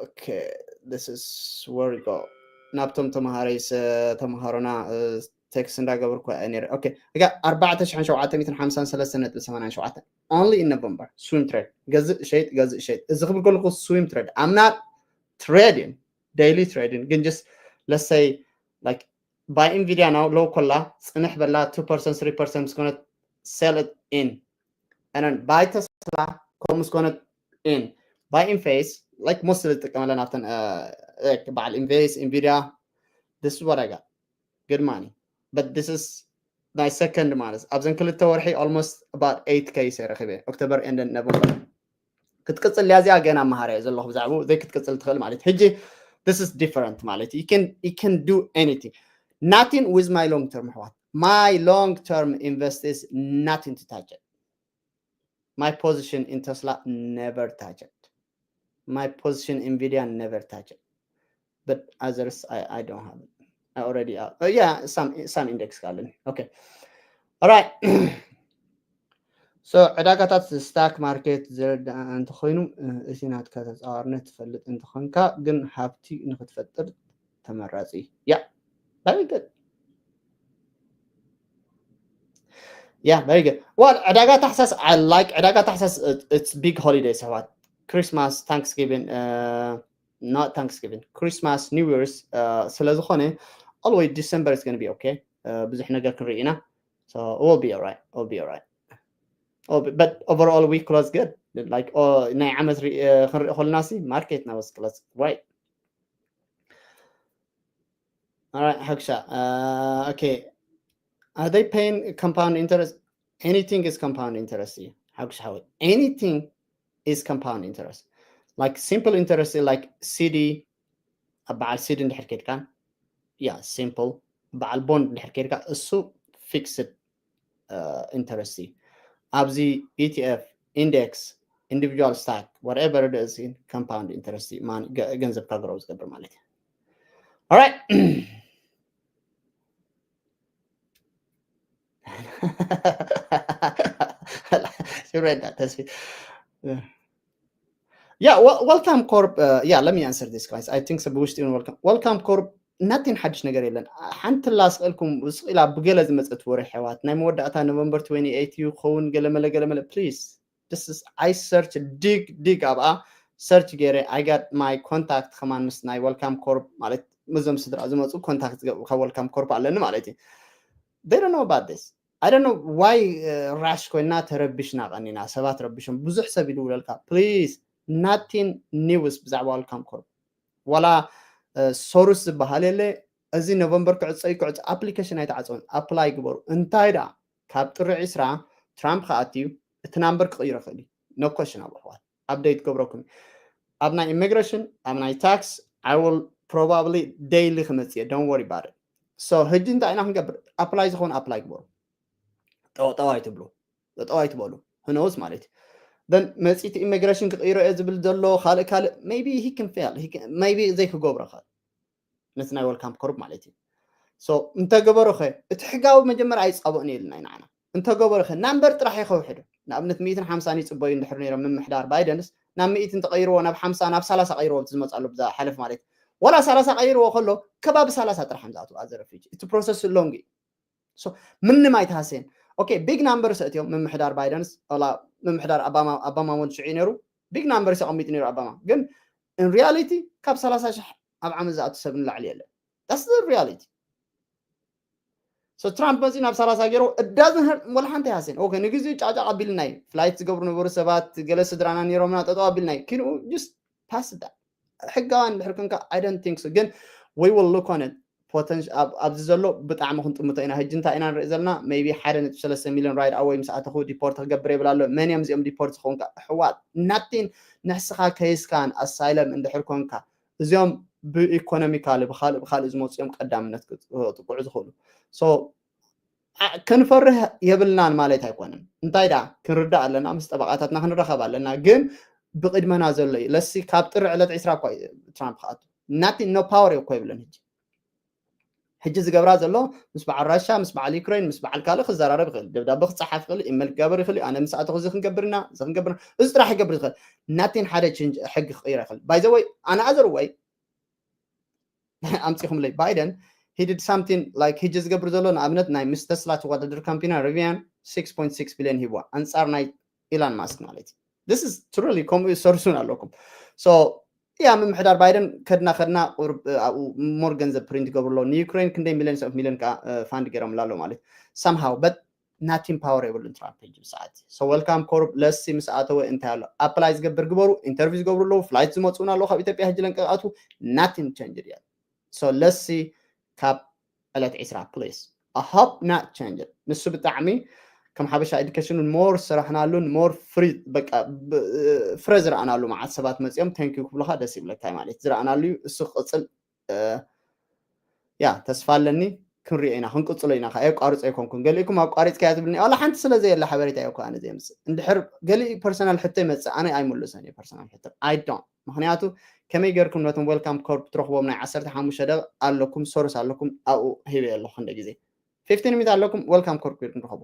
Okay, this is where we go. ናብቶም ተማሃረይ ተማሃሮና text እንዳገበርኩ ነረ okay I got ኣርባዕተ ሽሕን ሸውዓተ ሚእትን ሓምሳን ሰለስተን ነጥቢ ሰማንያን ሸውዓተን only in November swing trade ገዝእ ሸይጥ ገዝእ ሸይጥ እዚ ክብል ከለኩ swing trade I'm not trading daily trading ግን just let's say like buy Nvidia now low ኮላ ፅንሕ በላ two percent three percent ምስ ኮነት sell it in and then buy Tesla ከምኡ ምስ ኮነት in buy Enphase like most ዝጥቀመለን ኣብተን በዓል Enphase Nvidia this is what I got good money but this is ናይ second ማለት ኣብዘን ክልተ ወርሒ almost about eight K ሰ ረኺበ October and November ክትቅፅል እያ እዚኣ ገና መሃር እየ ዘለኹ ብዛዕባኡ ዘይክትቅፅል ትኽእል ማለት እዩ ሕጂ this is different ማለት you can you can do anything nothing with my long term ኣሕዋት my long term invest is nothing to touch it my position in Tesla never touch it my position in Nvidia never touch it but others I, I don't have it I already uh, yeah some some index ካለኒ okay all right so ዕዳጋታት stock market ዝረዳ እንተኾይኑ እቲ ናትካ ተፃዋርነት ትፈልጥ እንተኾንካ ግን ሃብቲ ንክትፈጥር ተመራፂ yeah very good yeah very good well ዕዳጋ ታሕሳስ I like ዕዳጋ ታሕሳስ it's big holiday ሰባት Christmas Thanksgiving uh, not Thanksgiving Christmas New Year's uh, ስለዝኾነ always December is going to be okay uh, ብዙሕ ነገር ክንርኢ ኢና so it will be alright it will be alright oh, but overall we close good like oh, ናይ ዓመት ክንርኢ ከለና ሲ market now is close right all right ሓግሻ uh, okay are they paying compound interest anything is compound interest ሓግሻ ሓወይ anything is compound interest like simple interest like CD በዓል CD እንድሕር ከድካን yeah simple በዓል bond እንድሕር ከድካ እሱ fixed interest እዩ ኣብዚ ETF index individual stock whatever it is compound interest ገንዘብካ grow ዝገብር ማለት እዩ all right ሽረዳ ተስፊ yeah well, welcome corp uh, yeah let me answer this guys I think ብውሽጢ welcome welcome corp nothing ሓድሽ ነገር የለን ሓንቲ ላስቀልኩም ስቕ ኢላ ብገለ ዝመፀት ወረ ሕዋት ናይ መወዳእታ ኖቨምበር twenty eight እዩ ክኸውን ገለመለ ገለመለ please this is I search dig dig ኣብኣ search ገይረ I got my contact ከማን ምስ ናይ welcome corp ማለት ምዞም ስድራ ዝመፁ contact ዝገብሩ ካብ welcome corp ኣለኒ ማለት እዩ they don't know about this I don't know why rush ኮይና ተረቢሽና ቀኒና ሰባት ረቢሾም ብዙሕ ሰብ ይድውለልካ please nothing news ብዛዕባ welcome corp ዋላ ሶሩስ ዝበሃል የለ እዚ ኖቨምበር ክዕፀ እዩ ክዕፀ application ኣይተዓፀውን apply ግበሩ እንታይ ደኣ ካብ ጥሪ ዕስራ ትራምፕ ክኣትዩ እቲ number ክቕይሮ ይኽእል እዩ no question ኣብ ኣሕዋት update ገብረኩም ኣብ ናይ immigration ኣብ ናይ tax I will probably daily ክመፅእ don't worry about it so ሕጂ እንታይ ኢና ክንገብር apply ዝኾነ apply ግበሩ ጠዋይ ትብሉ ጠዋይ ትበሉ ህነውስ ማለት እዩ then መፂቲ immigration ክቕይሮ እየ ዝብል ዘሎ ካልእ ካልእ maybe he can fail maybe ዘይክገብሮ ኻል ነቲ ናይ welcome corp ማለት እዩ so እንተገበሩኸ እቲ ሕጋዊ መጀመርያ ኣይፃበኡን የልና ኢና ንዓና እንተገበሩኸ number ጥራሕ ይኸውሕዶ ንኣብነት ሚእትን ሓምሳን ይፅበዩ እንድሕር ነይሮም ምምሕዳር ባይደንስ ናብ ሚእትን ተቐይርዎ ናብ ሓምሳ ናብ ሰላሳ ቀይርዎ ዝመፅኣሉ ብዛ ሓለፍ ማለት ዋላ ሰላሳ ቀይርዎ ከሎ ከባቢ ሰላሳ ጥራሕ ምዝኣቱ ኣዘረፊጅ እቲ process long እዩ ምንም ኣይተሃሰየን okay big number ሰእትዮም ምምሕዳር ባይደንስ ምምሕዳር ኣባማ ወዲ ሽዑ ነይሩ big number ኣቐሚጡ ነይሩ ኣባማ ግን in reality ካብ ሰላሳ ሽሕ ኣብ ዓመት ዝኣቱ ሰብ ንላዕሊ የለን that's the reality so ትራምፕ መፂኡ ናብ ሰላሳ ገይሮ እዳዝን ወላ ሓንቲ ኣይሃሰን okay ንግዜኡ ጫጫ ቀቢልና እዩ flight ዝገብሩ ነበሩ ሰባት ገለ ስድራና ነይሮምና ጠጠው ኣቢልና እዩ ኪንኡ just pass that ሕጋዊ እንድሕር ክንካ I don't think so ግን we will look on it potential ኣብዚ ዘሎ ብጣዕሚ ክንጥምቶ ኢና ሕጂ እንታይ ኢና ንርኢ ዘለና maybe ሓደ ነጥቢ ሰለስተ ሚልዮን right away ምስ ኣተኹ deport ክገብር የብላ ኣሎ መን እዮም እዚኦም deport ዝኾንካ ኣሕዋት nothing ንሕስኻ ከይስካን asylum እንድሕር ኮንካ እዚኦም ብeconomically ብካልእ ብካልእ ዝመፁ እዮም ቀዳምነት ክጥቅዑ ዝኽእሉ so ክንፈርህ የብልናን ማለት ኣይኮነን እንታይ ደኣ ክንርዳእ ኣለና ምስ ጠበቃታትና ክንረኸብ ኣለና ግን ብቅድመና ዘሎ እዩ ለሲ ካብ ጥሪ ዕለት ዕስራ እኳ ትራምፕ ክኣቱ nothing no power እኮ የብለን ሕጂ ሕጂ ዝገብራ ዘሎ ምስ በዓል ራሻ ምስ በዓል ዩክሬን ምስ በዓል ካልእ ክዘራረብ ይኽእል ደብዳበ ክፀሓፍ ይኽእል ኢመል ክገብር ይኽእል ኣነ ምስ ኣተኹ እዚ ክንገብርና እዚ ክንገብርና እዚ ጥራሕ ይገብር ይኽእል nothing ሓደ change ሕጊ ክቅይር ይኽእል by the way ኣነ otherwise ኣምፂኹምለይ ባይደን he did something like ሕጂ ዝገብር ዘሎ ንኣብነት ናይ ምስ ተስላ ትወዳደር ካምፒና ሪቪያን six point six billion ሂብዋ ኣንፃር ናይ ኢላን ማስክ ማለት እዩ this is truly ከምኡ ዝሰርሱን ኣለኩም so ያ ምምሕዳር ባይደን ከድና ከድና ኣብኡ more ገንዘብ print ይገብሩ ኣለዉ ንዩክሬን ክንደይ ሚሊዮን ሰ ሚሊዮን ከዓ fund ገይሮምላ ኣለዉ ማለት somehow but nothing power የብሉን ትራምፕ ሕጂ ብሰዓት so welcome corp ለሲ ምስ ኣተወ እንታይ ኣሎ apply ዝገብር ግበሩ interview ዝገብሩ ኣለዉ flight ዝመፁን ኣለዉ ካብ ኢትዮጵያ ሕጂ ለንቀቃቱ nothing change እያ so ለሲ ካብ ዕለት ዕስራ please I hope not change ንሱ ብጣዕሚ ከም ሓበሻ education ን more ዝሰራሕናሉን more free በቃ ፍረ ዝረኣናሉ መዓት ሰባት መፂኦም thank you ክብሉካ ደስ ይብለካ ማለት ዝረኣናሉ እዩ። እሱ ክቅፅል ያ ተስፋ ኣለኒ። ክንሪኦ ኢና ክንቅፅሎ ኢና። የቋርፆ ኣይኮንኩን። ገሊእኩም ኣቋሪፅካያ ትብልኒ ዋላ ሓንቲ ስለ ዘየለ ሓበሬታ እየ እኮ ኣነ ዘየምፅእ። እንድሕር ገሊእ personal ሕቶ ይመፅእ ኣነ ኣይምልሶን እየ። Personal ሕቶ I don't ምክንያቱ ከመይ ገርኩም ነቶም welcome corp ትረኽቦም ናይ ዓሰርተ ሓሙሽተ ደቂቕ ኣለኩም source ኣለኩም ኣብኡ ሂበ ኣለኹ እንደ ግዜ fifteen minute ኣለኩም welcome corp ጌርኩም ንረኽቦ።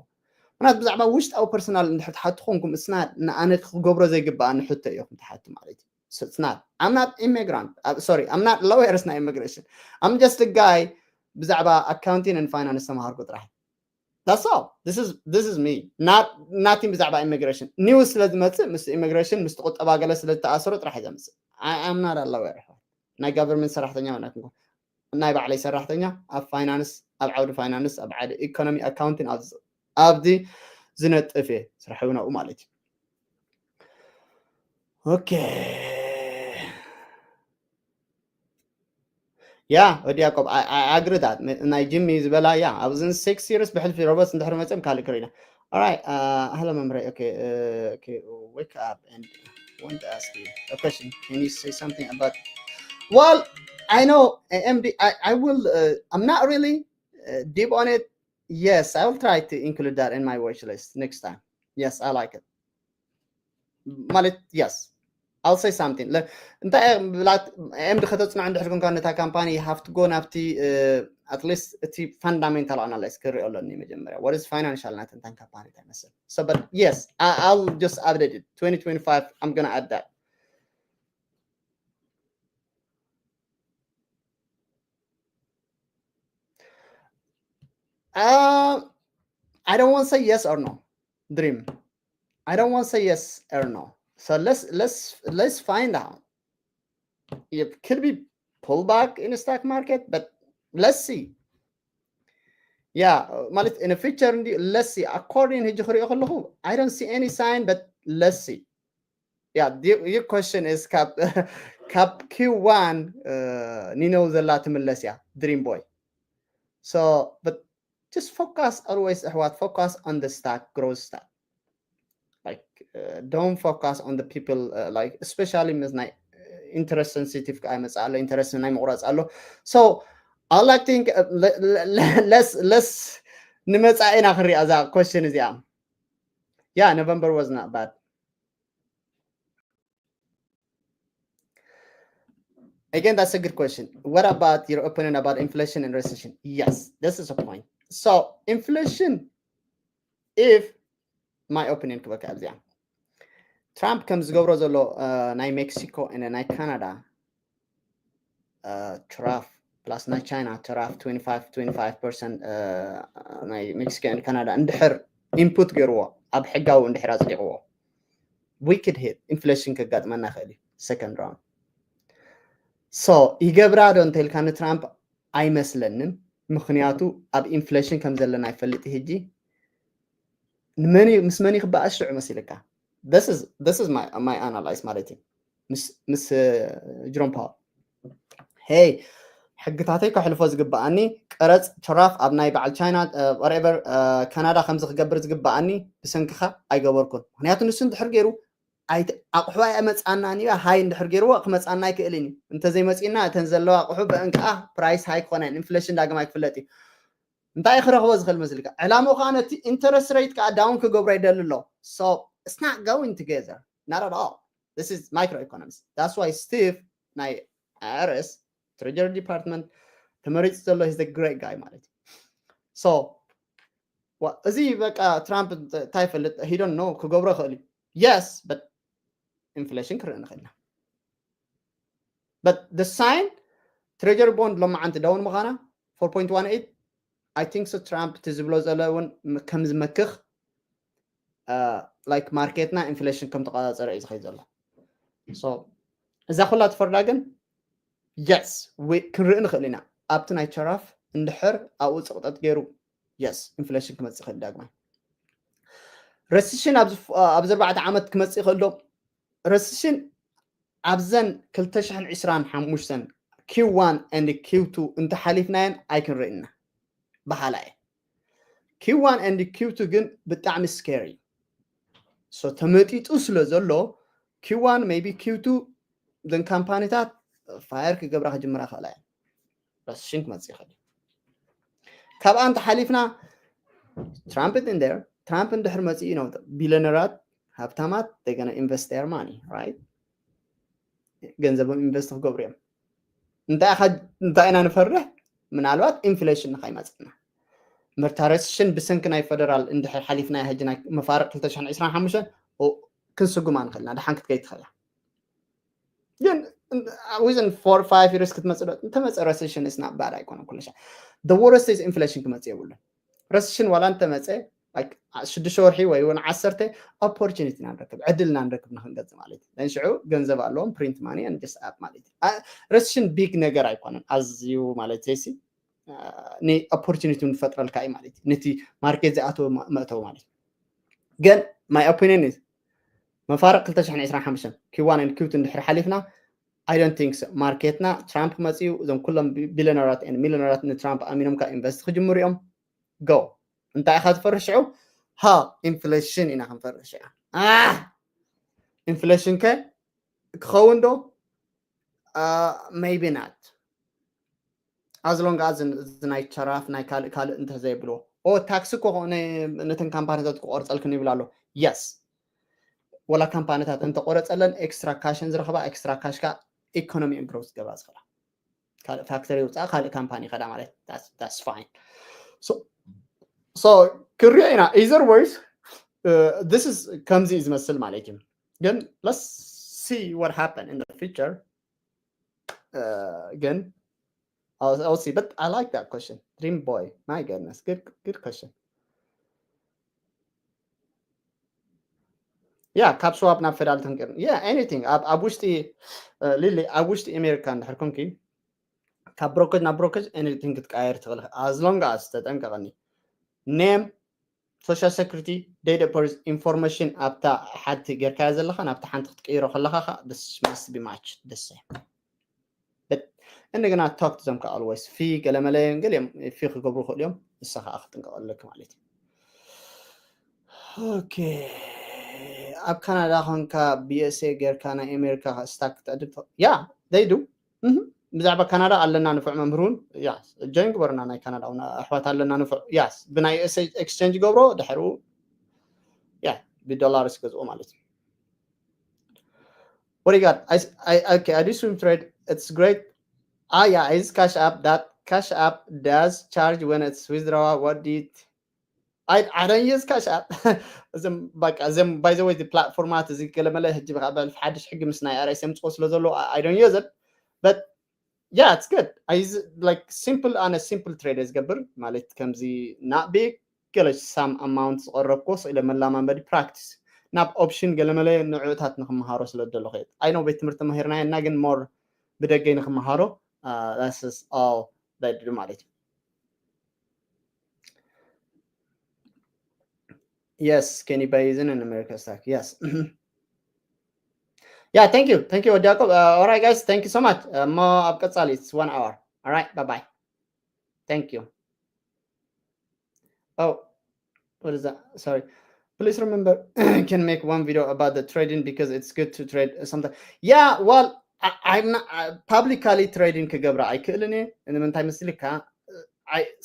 ምክንያቱ ብዛዕባ ውሽጣዊ personal እንድሕር ትሓቱ ኮንኩም it's not ንኣነ ክገብሮ ዘይግባኣኒ ሕቶ እየኹም ትሓቱ ማለት እዩ። It's not I'm not immigrant sorry I'm not lawyer ና immigration I'm just a guy ብዛዕባ accounting and finance ተማሃርኩ ጥራሕ that's all this is this is me not nothing ብዛዕባ immigration news ስለ ዝመፅእ ምስ immigration ምስ ቁጠባ ገለ ስለ ዝተኣሰሩ ጥራሕ እዩ ዘምፅእ። I'm not a lawyer ናይ government ሰራሕተኛ ናትንኮ ናይ ባዕለይ ሰራሕተኛ ኣብ finance ኣብ ዓውዲ finance ኣብ ዓውዲ economy accounting ኣብዚ ዝነጥፍ እየ ስራሕ ብናኡ ማለት እዩ። Okay yeah ወዲ ያቆብ I agree that ናይ ጅሚ ዝበላ yeah ኣብዚ six years ብሕልፊ ሮቦት እንድሕር መፅም ካልእ ክርኢና። All right uh, hello መምረ okay uh, okay wake up and want to ask you a question can you say something about well I know MD I, I will uh, I'm not really uh, deep on it yes I will try to include that in my watch list next time yes I like it ማለት yes I'll say something እንታይ ብላት ኤምዲ ከተፅንዖ እንድሕር ኮንካ ነታ ካምፓኒ you have to go ናብቲ at least እቲ fundamental analysis ክሪኦ ኣለኒ መጀመርያ what is financial ናተንታን ካምፓኒ እንታይ መስል so but yes I'll just update it twenty twenty-five I'm gonna add that Uh, I don't want to say yes or no. Dream. I don't want to say yes or no. So let's let's let's find out. It could be pullback in the stock market, but let's see. Yeah, ማለት in the future let's see. According ሕጂ ክሪኦ ከለኹ I don't see any sign, but let's see. Yeah, the, your question is ካብ ካብ Q one uh, ኒነው ዘላ ትምለስ እያ dream boy. So but just focus always ኣሕዋት focus on the stock growth stock like uh, don't focus on the people uh, like especially ምስ ናይ interest sensitive ከዓ ይመፅእ ኣሎ interest ናይ ምቁራፅ ኣሎ so I like think uh, let's let's ንመፃኢና ክንሪኣ እዛ question እዚኣ yeah November was not bad Again, that's a good question. What about your opinion about inflation and recession? Yes, this is a point. So, inflation, if my opinion ክበካ ኣብዚኣ ትራምፕ ከም ዝገብሮ ዘሎ ናይ ሜክሲኮ and ናይ ካናዳ tariff plus ናይ ቻይና tariff twenty-five twenty-five percent ናይ ሜክሲኮ and ካናዳ እንድሕር input ገይርዎ ኣብ ሕጋዊ እንድሕር ኣፅዲቕዎ we could hit inflation ከጋጥመና ይኽእል እዩ second round so ይገብራ ዶ እንተልካ ንትራምፕ ኣይመስለንን ምክንያቱ ኣብ inflation ከም ዘለና ይፈልጥ ሕጂ ምስ መን ክበኣስ ሽዑ መሲልካ this is this is my my analyze ማለት እዩ ምስ ምስ ጅሮም ፓወር hey ሕግታተይ ከሕልፎ ዝግበኣኒ ቀረፅ tariff ኣብ ናይ በዓል ቻይና whatever ካናዳ ከምዚ ክገብር ዝግበኣኒ ብሰንክኻ ኣይገበርኩን ምክንያቱ ንሱ እንድሕር ገይሩ ኣቑሑ ኣየመፃናን እዩ ሃይ እንድሕር ገይርዎ ክመፃና ኣይክእልን እዩ እንተዘይመፂና እተን ዘለዋ ኣቑሑ ብእንክኣ price ሃይ ክኾና inflation ዳግም ኣይክፍለጥ እዩ እንታይ ክረኽቦ ዝኽእል መስልካ ዕላምኡ ከዓ ነቲ interest rate ከዓ down ክገብሮ ይደሊ ኣሎ so it's not going together not at all this is microeconomics that's why Steve ናይ IRS treasury department ተመሪፁ ዘሎ he's a great guy ማለት እዩ so እዚ በቃ ትራምፕ እንታይ ይፈልጥ he don't know ክገብሮ ይኽእል እዩ yes but inflation ክርኢ ንኽእል ኢና but the sign treasury bond ሎማዓንቲ down ምዃና four point one eight I think so ትራምፕ እቲ ዝብሎ ዘሎ እውን ከም ዝመክኽ like ማርኬትና inflation ከም ተቆፃፀረ እዩ ዝኸይድ ዘሎ so እዛ ኩላ ትፈርዳ ግን yes ክንርኢ ንኽእል ኢና ኣብቲ ናይ tariff እንድሕር ኣብኡ ፅቕጠት ገይሩ yes inflation ክመፅእ ይኽእል ዳግማይ recession ኣብዚ ኣርባዕተ ዓመት ክመፅእ ይኽእል ዶ recession ኣብዘን ክልተ ሽሕን ዕስራን ሓሙሽተን Q one and Q two እንተሓሊፍናየን ኣይክንርኢ ኢና በሃላ እየ Q one and Q two ግን ብጣዕሚ scary። So ተመጢጡ ስለ ዘሎ Q one maybe Q two ዘን ካምፓኒታት fire ክገብራ ክጅምራ ክእላ እየን። Recession ክመፅእ ይኽእል እዩ። ካብኣ እንተሓሊፍና Trump is in there። ትራምፕ እንድሕር መፂኡ ነው ቢሊዮነራት ሃብታማት they're gonna invest their money, right? ገንዘቦም ኢንቨስት ክገብሩ እዮም። እንታይ ኢኻ እንታይ ኢና ንፈርሕ? ምናልባት ኢንፍሌሽን ንኸይመፅና ምርታ ረስሽን ብሰንኪ ናይ ፈደራል እንድሕር ሓሊፍና ሕጂ ናይ መፋርቅ ክልተ ሽሕን ዕስራን ሓሙሽተን ክንስጉማ ንኽእልና ደሓን ክትከይድ ትኽእላ። ግን within four five years ክትመፅእ ዶ እንተመፀ ረስሽን እስና ባድ ኣይኮነን ኩለሻ። The worst is ኢንፍሌሽን ክመፅእ የብሉን። ረስሽን ዋላ እንተመፀ ሽዱሽተ ወርሒ ወይ እውን ዓሰርተ ኦፖርቹኒቲ ኢና ንረክብ፣ ዕድል ኢና ንረክብ ንክንገዝእ ማለት እዩ። ሽዑ ገንዘብ ኣለዎም ፕሪንት ማኒ ን ጀስት ኣፕ ማለት እዩ። ረስሽን ቢግ ነገር ኣይኮነን ኣዝዩ ማለት ዘይሲ ኒ ኦፖርቹኒቲ ንፈጥረልካ እዩ ማለት እዩ። ነቲ ማርኬት ዝኣተወ መእተዊ ማለት እዩ። ግን my opinion is መፋርቅ ክልተ ሽሕን ዕስራን ሓሙሽተን Q one and Q two እንድሕር ሓሊፍና I don't think so። ማርኬትና ትራምፕ ክመፅኡ እዞም ኩሎም ቢሊዮነራት ሚሊዮነራት ንትራምፕ ኣሚኖም ካብ ኢንቨስት ክጅምሩ እዮም። ጎ እንታይ ኢኻ ትፈርሕ ሽዑ? ሃ ኢንፍሌሽን ኢና ክንፈርሕ ሽዑ። ኢንፍሌሽን ከ ክኸውን ዶ? Maybe not። As long as እዚ ናይ ቸራፍ ናይ ካልእ ካልእ እንተዘይብልዎ ኦ ታክሲ እኮ ነተን ካምፓኒታት ክቆርፀልክን ይብል ኣሎ። የስ ወላ ካምፓኒታት እንተቆረፀለን ኤክስትራ ካሽን ዝረኽባ ኤክስትራ ካሽ ካ ኢኮኖሚ ግሮስ ገብራ ዝኽእላ ካልእ ፋክተሪ ውፃእ ካልእ ካምፓኒ ከዳ ማለት that's fine። So ክሪኦ ኢና either ways this is ከምዚ እዩ ዝመስል ማለት እዩ። ግን let's see what happen in the future። ግን I'll, I'll see, but I like that question. Dream boy, my goodness, good good question. Yeah ካብ ስዋፕ ናብ ፌደራል ትንቅር yeah anything ኣብ ውሽጢ ሊሊ ኣብ ውሽጢ ኣሜሪካ እንድሕር ኮንኪ ካብ ብሮከጅ ናብ ብሮከጅ anything ክትቀያየር ትኽእል as long as ተጠንቀቐኒ name social security date of birth information ኣብታ ሓንቲ ጌርካያ ዘለኻ ናብታ ሓንቲ ክትቀይሮ ከለኻ ደስ መስቢ ማች ደስ እንደገና talk to them always ፊ ገለመለ ገሊኦም ፊ ክገብሩ ይኽእሉ እዮም። ንሳ ከዓ ክትጥንቀቐለክ ማለት እዩ። ኦኬ ኣብ ካናዳ ኮንካ BSA ጌርካ ናይ ኣሜሪካ ስታክ ክትዕድግ yeah they do ብዛዕባ ካናዳ ኣለና ንፉዕ መምህር እውን ያ ጆይን ግበርና ናይ ካናዳ እውን ኣሕዋት ኣለና ንፉዕ ያስ ብናይ ኤክስቸንጅ ገብሮ ድሕሩ ያ ብዶላርስ ገዝኦ ማለት እዩ። What do you got? I, I, okay, I do swim trade. It's great. Ah, yeah, it's Cash App. That Cash App does charge when it's withdrawal. What do you? I, I don't use Cash App. እዞም በቃ እዞም by the way platform ት እዚ ገለመለ ሕጂ በቃ በል ሓድሽ ሕጊ ምስ ናይ RSA ምጽኦ ስለ ዘሎ I don't use it. But yeah, it's good. I use it like simple ኣነ simple trade ዝገብር ማለት ከምዚ not big ገለ some amount ዝቐረብኮ ስኢለ መላማመዲ practice ናብ ኦፕሽን ገለመለ ንዕታት ንክመሃሮ ስለ ደለኹ I know ቤት ትምህርቲ ተማሂርናዮ እና ግን more ብደገይ ንክመሃሮ that's all that do ማለት እዩ። Yes, can you buy using an America stock? Yes. Yeah, thank you. Thank you, ወዲ ያዕቆብ. Uh, all right, guys, thank you so much. እሞ ኣብ ቀጻሊ it's one hour. All right, bye bye. Thank you. Oh, what is that? Sorry. Please remember, you can make one video about the trading because it's good to trade sometimes. Yeah, well, I, I'm not uh, publicly trading ክገብራ ኣይክእልን እየ። ንምንታይ መስልካ?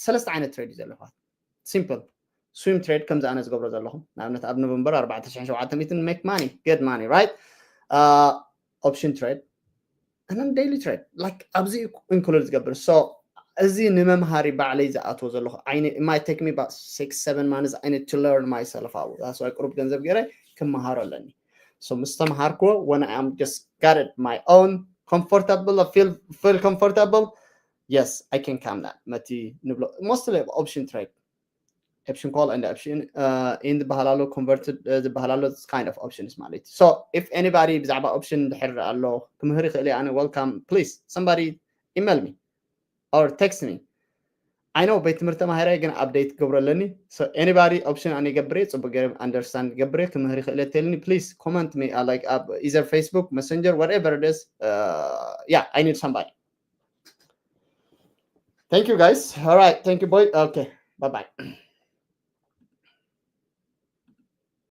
ሰለስተ ዓይነት ትሬድ እዩ ዘለዋ። Simple. Swim trade ከምዚ ኣነ ዝገብሮ ዘለኹ ንኣብነት ኣብ ኖቨምበር ኣርባዕተ ሽሕን ሸውዓተ ሚእትን make money, good money, right? Option trade and then daily trade like ኣብዚ include ዝገብር so እዚ ንመምሃሪ ባዕለይ ዝኣትዎ ዘለኹ I might take me about six seven months I need to learn myself ኣብኡ that's why ቁሩብ ገንዘብ ገይረ ክመሃሮ ኣለኒ። So ምስ ተምሃርክዎ when I am just got it my own comfortable feel feel comfortable yes I can come that መቲ ንብሎ mostly option trade option call and option in ዝበሃል ኣሎ converted ዝበሃል ኣሎ kind of options ማለት እዩ። So if anybody ብዛዕባ option እንድሕር ኣሎ ክምህር ይኽእል እየ ኣነ welcome please somebody email me or text me. I know ቤት ትምህርቲ ተማሂረ ግን update ክገብሮ ኣለኒ። So anybody option ኣነ ይገብር እየ ጽቡቅ ገይረ understand ይገብር እየ ክምህር ይኽእል እየ ተልኒ please comment me uh, like uh, either Facebook messenger whatever it is uh, yeah I need somebody. Thank you guys. All right. Thank you boy. Okay. Bye bye.